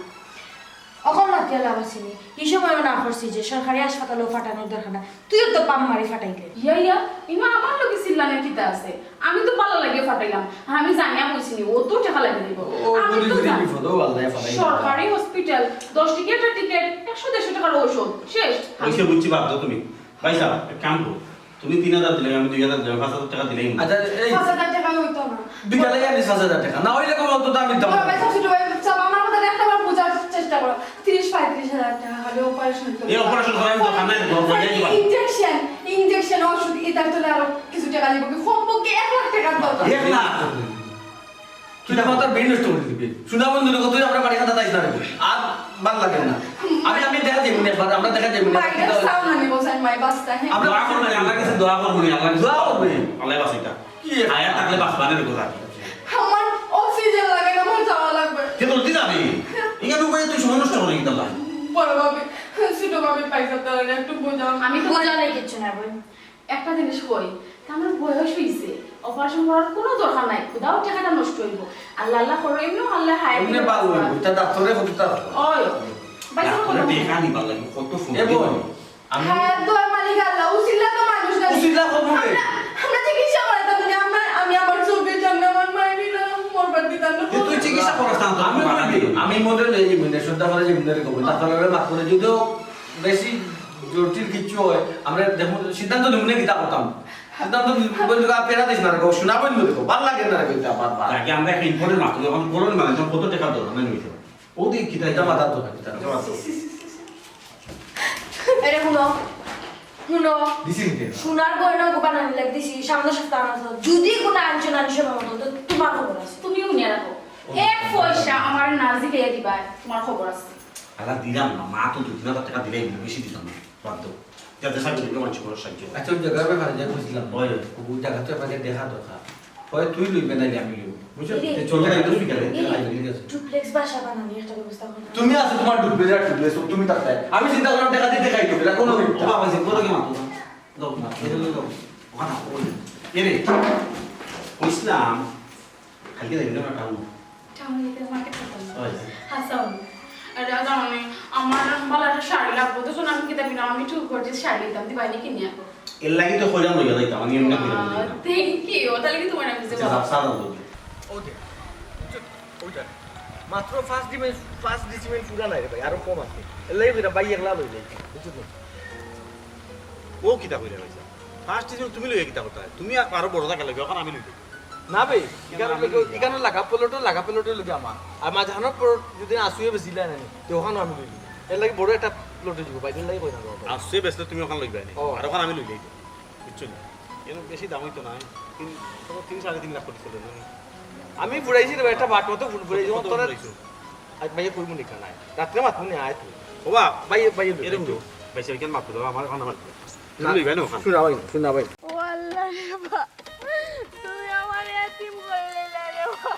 অখন মাতিয়া লাভ আছে নি? ই সময়ও না করছি যে সরকারি হাসপাতালেও ফাটানোর দরকার না, তুইও তো পাম মারি ফাটাইলে। ইয়া ইয়া, ইনো আমার লগে চিল্লানির কিতা আছে? আমি তো ভালা লাগিয়া ফাটাইলাম, আর আমি জানিয়া কইছি নি, ও তো টাকা লাগি দিব। ও, আমি তো বুঝলি, জানি। বিপদ, ও আল্লাহ ফাটাই। সরকারি হসপিটাল, দশ টিকিট আর টিকিট, একশো দেড়শো টাকার ঔষধ, শেষ। ওইসে বুঝছি, বাদ দাও তুমি। ভাই সাহেব, এক কাম করো, তুমি তিন হাজার দিলে, আমি দুই হাজার দিলাম, পাঁচ হাজার টাকা দিলেই। আচ্ছা, এই পাঁচ হাজার টাকা হইতো না। বিকালে আনিস পাঁচ হাজার টাকা, না হইলে কোনো অন্তত আমি দিতাম বড় না। ভাই সাহেব, ছোট ভাই সাহেব, আমার কথা একটা বার বোঝার চেষ্টা করো। তিরিশ পঁয়ত্রিশ হাজার টাকা হলে অপারেশন করতে এই অপারেশন করার দরকার নাই, বড় ভাই, এই দিবা। ইনজেকশন, ইনজেকশন, ওষুধ, এটার জন্য আরো কিছু টাকা দিব। কমপক্ষে এক লাখ টাকার দরকার। এক লাখ? তুই তো মাথার ব্রেন নষ্ট করে দিবি। শোনা বন্ধু রে, তুই আমরা বাড়ি কথা তাইস না রে। আর ভালা লাগে না। আমি, আমি দেখা যাইমু নে একবার, আমরা দেখা যাইমু নে। বাইরে সাউন্ড আনি বসাই মাই বাস্তা, হ্যাঁ। আমরা দোয়া করবো, আল্লাহর কাছে দোয়া করবো, আল্লাহর কাছে দোয়া করবে। আল্লাহ বাঁচাইতা। কি? আয়া থাকলে বাঁচবা না রে কথা। আমার অক্সিজেন লাগে না, আমার যাওয়া লাগবে। কে বলতে যাবি? এখানে উপায় তুই সময় নষ্ট করে কিতা লাই? বড় ভাবি, ছোট ভাবি, পাইসা তারা একটু বোঝাও। আমি তো বোঝা নাই কিচ্ছু না, বই। একটা জিনিস কই, তা আমার বয়স হইছে, অপারেশন করার কোনো দরকার নাই, খুদাও টাকাটা নষ্ট হইব। আল্লাহ আল্লাহ করো, এমনিও আল্লাহ হায়াত এমনি দিবে। ভালো হইব, এটা ডাক্তারে কতটা ওই, ভাই, না, কোনো কথা নেই। দেখা নিবার লাগবে, কত ফোন এ বল, আমি হায়াত দেওয়ার মালিক আল্লাহ, উসিলা তো মানুষ না। উসিলা কবুল রে। আমরা, আমরা চিকিৎসা করাইতাম না, আমরা, আমি আমার চোখের সামনে আমার মায়ের নিলাম, মরবার দিতাম না। এ তুই চিকিৎসা করাস না, তো আমি আমার বলি, আমি মনে লই যে মনে শ্রদ্ধা করে যে মনে রেখে বলি, ডাক্তার মাফ করে যদিও বেশি জটিল কিচ্ছু হয়, আমরা দেখুন সিদ্ধান্ত নিব না কিতা করতাম। সিদ্ধান্ত নিব, বলতে গা পেরা দিস না রে গো, শোনা বন্ধু দেখো, ভালা লাগে না রে গো, এটা বারবার। আগে আমরা একটা ইম্পর্টেন্ট মাত্র, যখন করোনা মানে, তখন কত টাকা দরকার, না নিতে? ও দিয়ে কিতা এটা মাথার দরকার, কিতা? এরে হুনো, হুনো। দিছি নিতে। সোনার গয়না গো বানানি লাগি দিছি, সামনে সপ্তাহ আনা তো। যদি কোনো আনছো না আনছো না মতো, তো তোমার খবর আছে। তুমিও নিয়ে রাখো। এক পয়সা আমার নার্জি পেয়ে দিবা, তোমার খবর আছে। আলা দিলাম না, মা তো দুই তিন হাজার টাকা দিলাই দিল, বেশি দিতাম না, বাদ দাও। যাতে সাহায্য করতে মানছি কোনো সাহায্য। আচ্ছা, ওই জায়গার ব্যাপারে যে বুঝলাম, ওই। ওই জায়গা তো আপনাকে দেখা দরকার। হয় তুই লইবে, নাইলে আমি লইব। বুঝছো? এই রে। এ, চলো না, একটু বিকালে। এই রে, আইবে, ঠিক আছে। ডুপ্লেক্স বাসা বানানি একটা ব্যবস্থা করো। তুমি আছো, তোমার ডুপ্লেক্স আর ডুপ্লেক্স, তুমি তার তাই। আমি চিন্তা করলাম, টাকা দিয়ে দেখাই তো, এটা কোনো ও বাবা, যে বড় কি মাতো না? দাও না, এই জন্য দাও। ওখানে ওই। এ রে, বুঝলাম, কালকে যাবি না টাউন? টাউনে গিয়ে মার্কেট করতাম না। ওই। হাসাও। আরে, জানো নি, আমার না ভালা একটা শাড়ি লাগবো। তো শোনো, আমি কিতা বিনা, আমি একটু গর্জিয়াস শাড়ি নিতাম, দিবাই নি কিনিয়া? এর লাগি তো কইলাম লইয়া যাইতাম, আমি এমনি কইলাম আহ, লইয়া যাইতাম। Thank you। তাহলে কি তোমার আমি আচ্ছা, দিতে যাও, চা দাও লইয়া। ওকে। বুঝছো? ওইটা। মাত্র পাঁচ ডিসিমেল, পাঁচ ডিসিমেল পুরা নাই রে ভাই, আরো কম আছে। এর লাগি কইরা ভাই একলা লই যাই। বুঝছো তো? ও কিতা কইরা ভাই? পাঁচ ডিসিমেল তুমি লইয়া কিতা করতা? তুমি আরো বড় জাগা লইবে, ওখানে আমি লই যাই। না বে, ইখান আমি লগে, লইয়া। ইখান লাগা প্লটও, লাগা প্লটও লগে আমার। আর মাঝখানোর প্লট যদি আসুয়ে বেশি লাগে না, তো ওখানে আমি লই লই। এর লাগি বড় একটা প্লটে দিব, বাইরের লাগি কই না বাবা। আসুয়ে বেচলে তুমি ওখানে লইবে না। ও। আর ওখানে আমি লই লই। বুঝছো না? এর বেশি দাম হইতো না। তিন, কত, তিন, সাড়ে তিন লাখ কোটি চলে না? আমি ফুরাইছি রে ভাই, একটা বাট মতো ফুল ফুরাইছি, কত তোরা ফুরাইছো? আজ ভাইয়া কইমু নি কানায়। রাত্রে মাত মনে আয় তুই। ও বা, ভাই, ভাই, এরকম তো। ভাই, সেখানে মাত দাও, আমার ওখানে মাত দাও। না, তুমি লইবে না ওখানে? শোনা ভাই, শোনা ভাই। ও আল্লাহ রে বা, তুমি আমার এতিম করলে না রে আল্লাহ।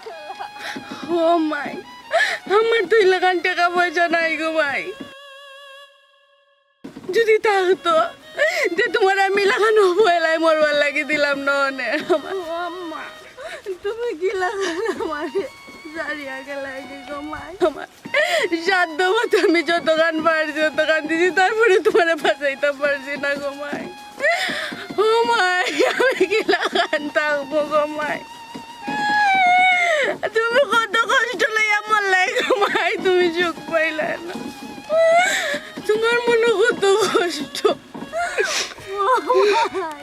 ও মাই, আমার তো ইলাখান টাকা পয়সা নাই গো মাই। যদি থাকতো, যে তোমার আমি ইলাখান অবহেলায় মরবার লাগি দিলাম না অনে। ও আম্মা, তুমি কিলাখান আমারে ছাড়িয়া গেলায় গো মাই। আমার সাধ্য মতো আমি যতখান পারছি, ততখান দিছি, তারপরে তোমারে বাঁচাইতাম পারছি না গো মাই। ও মাই, আমি কিলাখান থাকবো গো মাই। তুমি কত কষ্ট লইয়া মরলায় গো মাই, তুমি সুখ পাইলায় না। তোমার মনে কত কষ্ট। ও মাই,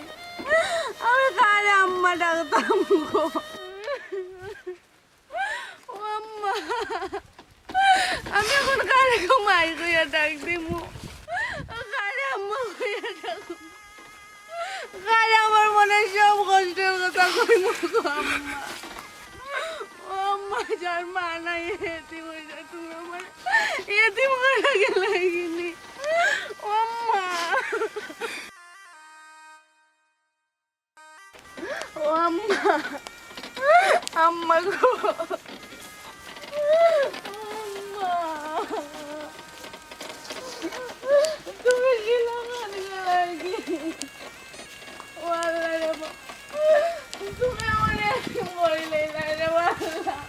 আমি কারে আম্মা ডাকতাম গো। ও আম্মা, আমি এখন কারে গো মাই কইয়া ডাক দিমু? কারে আম্মা কইয়া ডাক? কারে আমার মনে সব কষ্টের কথা কইমু গো আম্মা? ও আম্মা, যার মা নাই, এতিম হইয়া তুমি আমার এতিম কইরা গেলায় গিনি। ও আম্মা। ও আম্মা, আম্মা গো, আম্মা, তুমি কিলাখান গেলায় গি? ও আল্লাহ রে বাবা, তুমি আমারে এতিম করিলাইলায় রে আল্লাহ।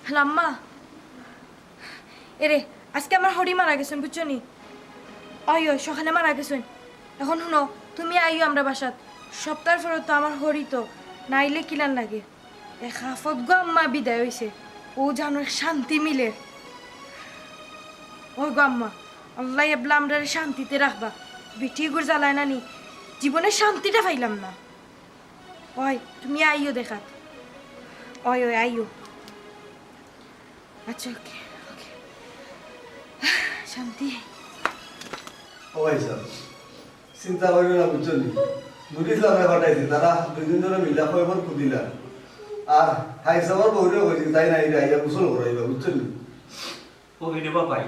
হ্যালো আম্মা। এরে, আজকে আমার হরি মারা গেছইন, বুঝছো নি? অয়, অয়, সকালে মারা গেছইন। এখন হুনো, তুমি আইও আমরার বাসাত। সপ্তাহর পরে তো আমার হরি তো, নাইলে কিলান লাগে। এক আফত গো আম্মা বিদায় অইছে, অউ জানো এক শান্তি মিলের। অয় গো আম্মা, আল্লায় এবলা আমরারে শান্তিতে রাখবা। বেটি ইগুর জ্বালায় নানি, জীবনে শান্তিটা পাইলাম না। অয়, তুমি আইও দেখাত। অয়, অয়, আইও। আচ্ছা, ওকে, ওকে। শান্তি। ও ভাই সাহেব, চিন্তা করিও না, বুঝছো নি? নুরুল ইসলামরে পাঠাইছি, তারা দুইজন জনে মিলা কয়বার কুদিলা। আর হাই সাহেবর বউরে কইছি, তাইন আইয়া গোসল করাইবা, বুঝছো নি? ও রে বাবাই,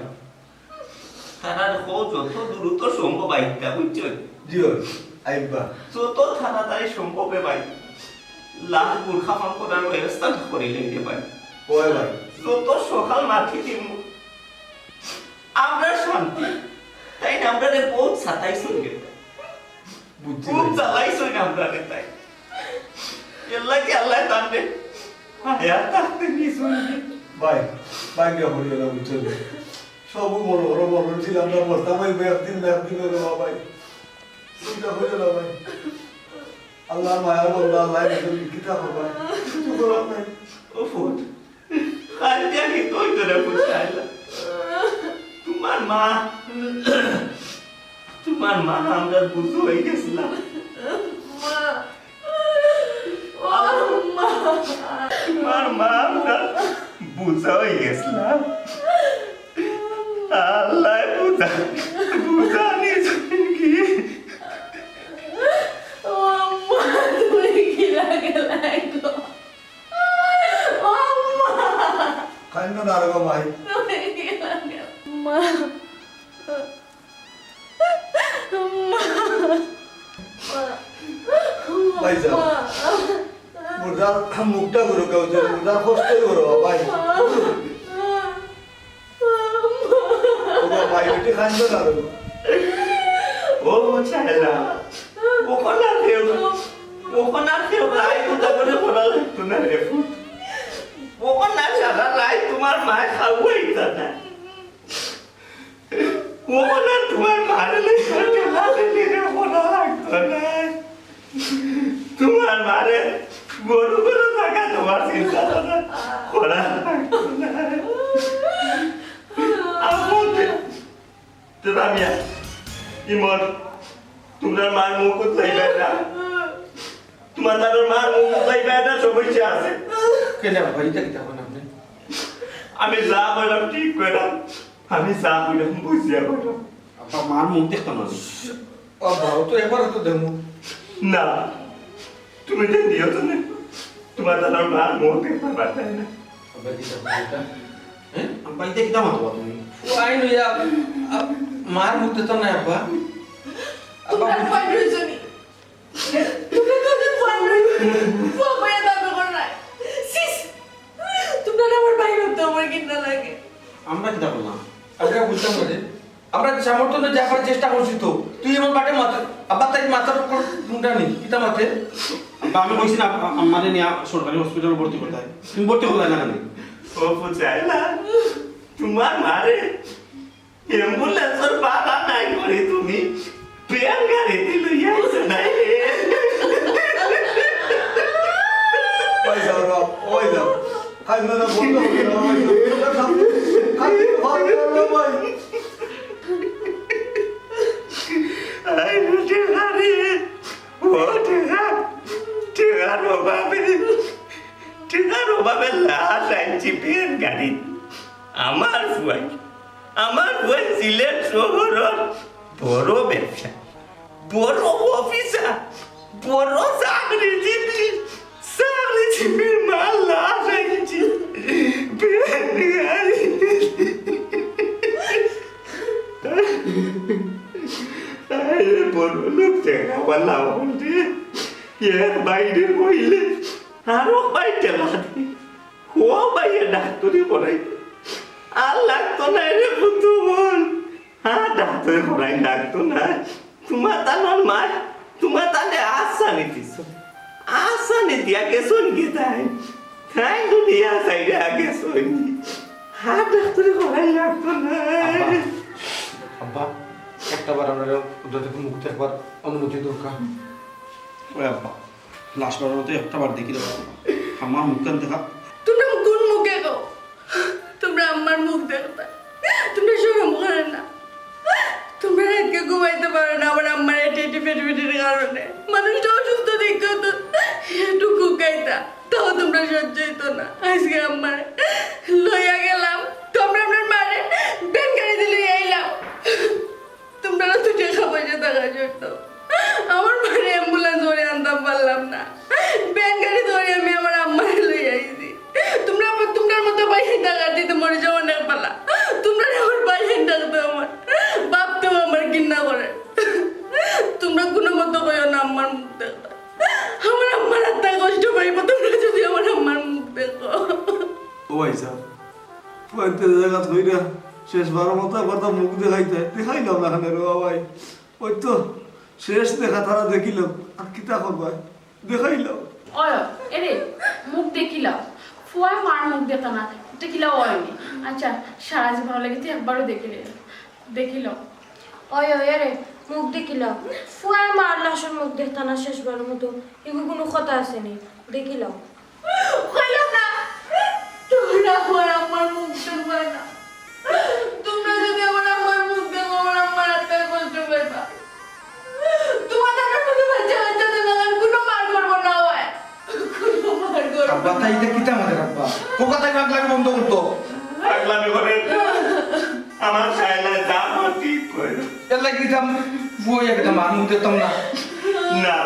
তারারে কও যত দ্রুত সম্ভব আইতা, বুঝছো? জি অয়, আইবা। যত তাড়াতাড়ি সম্ভব রে ভাই, লাশ গুড় খাফন করার ব্যবস্থা করিলে রে ভাই। ওই ভাই। যত সকাল মাটি দিমু, আমরা শান্তি। তাইন আমরারে বহুত সাতাইছইন রে। বুঝছি খুব ভাই। জ্বালাইছইন আমরারে তাইন। এর লাগি আল্লায় তানরে হায়াত থাকতে নিছইন রে। ভাই, ভাই, কে হরিয়ালা বুঝছো নি? সবু মনো করো, মনো ছিল আমরা মরতাম, ভাই, একদিন না একদিন হইলো, ভাই। চিন্তা করিও না, ভাই। আল্লার মায়ার বন্দা, আল্লায় বুঝুন, কিতা করবা? কিছু করার নাই। ও ফুট, কান্দিয়া কিতা অইতো রে ফুট, আইলা। তোমার মা, তোমার মা আমরা বুঝা অই গেছিলাম। মা, ও মা। তোমার মা আমরা বুঝা অই গেছিলাম। আল্লায় বুঝা, বুঝা নিছইন কি? ও আম্মা, তুমি কিলা গেলায় গো? ও আম্মা! কান্দো না রে গো মাই। তুমি কিলা গেলায়? মা। মা। ভাই যাও। মা। মুর্দার মুখটা করো কেউ, যে মুর্দার কষ্টই করো, ভাই। ও বাবা, ভাই, বেটি কান্দো না রে। ও চাইলা, অখন আর কেউ, অখন আর কেউ রাইত উঠা করে করা লাগতো না রে ফুট। অখন আর সারা রাইত তোমার মায় খাওয়াইতা না। অখন আর তোমার মারে লইয়া ঠেলা ঠেলি রে করা লাগতো না। তোমার মারে গরু গরু থাকা তোমার চিন্তা ধারা করা লাগতো না। আমার মতে, তোরা মিয়া, ইমন, তোমরা মার মুখ চাইবে না। তোমার তার মার মুখ চাইবে না, সমস্যা আছে। কেন আব্বা, ইটা কিতা কইন আপনে? আমি যা কইলাম ঠিক কইলাম। আমি যা কইলাম বুঝিয়া কইলাম। আব্বা, মার মুখ দেখতাম না। আব্বা, ও তো এবার তো দেখমু। না, তুমি তো দিও তো না। তোমার তার মার মুখ দেখতে পারতায় না। আব্বা, কিতা কইন ইটা? হ্যাঁ? আব্বা, ইটা কিতা মাতবা তুমি? ও আইন লইয়া, আ, মার মুখ দেখতাম না, আব্বা। আব্বা, তোমরা কয় রইছো নি? তোমরা কয়জন ফুয়া কইয়া দাবি করো না। সিস! তোমরা না আমার ভাই হতো, আমার ঘিন্না লাগে। আমরা কিতা করলাম? আমরা বুঝতাম না রে। আমরা সামর্থ্য অনুযায়ী যা পারি চেষ্টা করছি তো। তুই আমার বাটে মাথা, আবার তাই মাথার উপর মুন্ডা নেই। কিতা মাতে? আব্বা, আমি কইছি না, আ-, আমারে নিয়া সরকারি হসপিটালে ভর্তি করতায়। তুমি ভর্তি করলায় না কেনে? ও বুঝাইলা, তোমার মারে অ্যাম্বুলেন্সর ভাড়া নাই করি তুমি ভ্যান গাড়িদি লইয়া আইছো না রে? ওই যাও রে, ওই যাও। খাই না, না, বন্ধ করে দাও, ওই যাও। খাই, খাই, খাই, খাই, ভাই। আই, টেকা রে, ও টেকা, টেকার অভাবে, টেকার অভাবে লাশ আনছি ভ্যান গাড়ি। আমার ফুয়াই, আমার ফুয়াই সিলেট শহরর বড় ব্যবসায়ী, বড় অফিসার, বড় চাকরিজীবী, চাকরিজীবীর মার লাশ আনছি। আরে বড় লোক টেকাওয়ালা অইলে, এক বাইরে বইলে, আরো বাইরে লাগে। ও ভাইয়ে ডাক্তারি করাইতো। আর লাগতো না রে পুতু বল। আর ডাক্তারি করাই লাগতো না। তোমার তানোর মায়, তোমার তানে আশা নিতেছ। আশা নিতিয়া গেছইন কি তাই? তাই দুনিয়া ছাইড়া গেছইন। আর ডাক্তারি করাই লাগতো না। আব্বা, আব্বা, একটা বার আমরা ওদের মুখ দেখবার অনুমতি দরকার। ওই আব্বা, লাশ বারোর মতো একটা বার দেখি দেবো। আমার মুখখান দেখা। তোমরা কোন মুখে গো? তোমরা আমার মুখ দেখতা। তোমরা শরম করে না। তোমরা রাতকে ঘুমাইতে পারো না, আবার আমার এটি এটি ফেটে ফেটির কারণে। মানুষটা অসুস্থ দেখে তো একটু কুকাইতা। তাও তোমরা সহ্য হইতো না। আজকে আমার লইয়া গেলাম। তোমরা আমার মারে ভ্যান গাড়িদি লইয়া আইলাম। তোমরা তো ভাইসাব, ফুয়াইন্তে যে জাগাত কইরা শেষবারর মতো একবার তার মুখ দেখাইতে, দেখাইলাম না কেনে রে বাবাই? ওই তো শেষ দেখা তারা দেখিলাম, আর কিতা করবায়? দেখাইলাম। ওই, এরে, মুখ দেখিলাও। ফুয়ায় মার মুখ দেখতা না, দেখিলাও অয়নি। আচ্ছা, সারা জীবন লাগি তুই একবারও দেখিলে, দেখিলাও। ওই, ওই, এরে, মুখ দেখিলাও। ফুয়ায় মার লাশর মুখ দেখতা না শেষবারর মতো, ইগু কুনু কথা আছে নি? দেখিলাও। কইলাম না, তোমরা আমার আম্মার মুখ দেখবায় না। তোমরা যদি আমার আম্মার মুখ দেখো, আমার আম্মার আত্মায় কষ্ট পাইবা। তোমার দাদার মতো বাচ্চা কাচ্চাদের লাগান কোনো মার করবো না হয়। কোনো মার করবো আব্বা, না। তাই ইটা কিতা মাতের আব্বা? ও কথাই পাগলামি বন্ধ করতো। পাগলামি করে আমার শায়লা যা মাটি করে। এর লাগি দিতাম, বই একটা মার মুখ দিতাম না। না,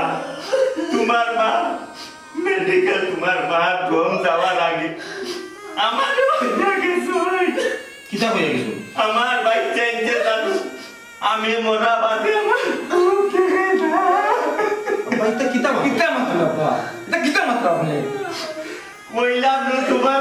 তোমার মা মেডিকেল তোমার মা দম যাওয়ার আগে আমারে কইয়া গেছে। কিতা কইয়া গেছে? আমার ভাই চাইছে জানো, আমি মরা বাদে আমার মুখ দেখে না। ভাই, ইটা কিতা মা-, কিতা মাতলা বা? ইটা কিতা মাতলা আপনি? কইলাম না তোমার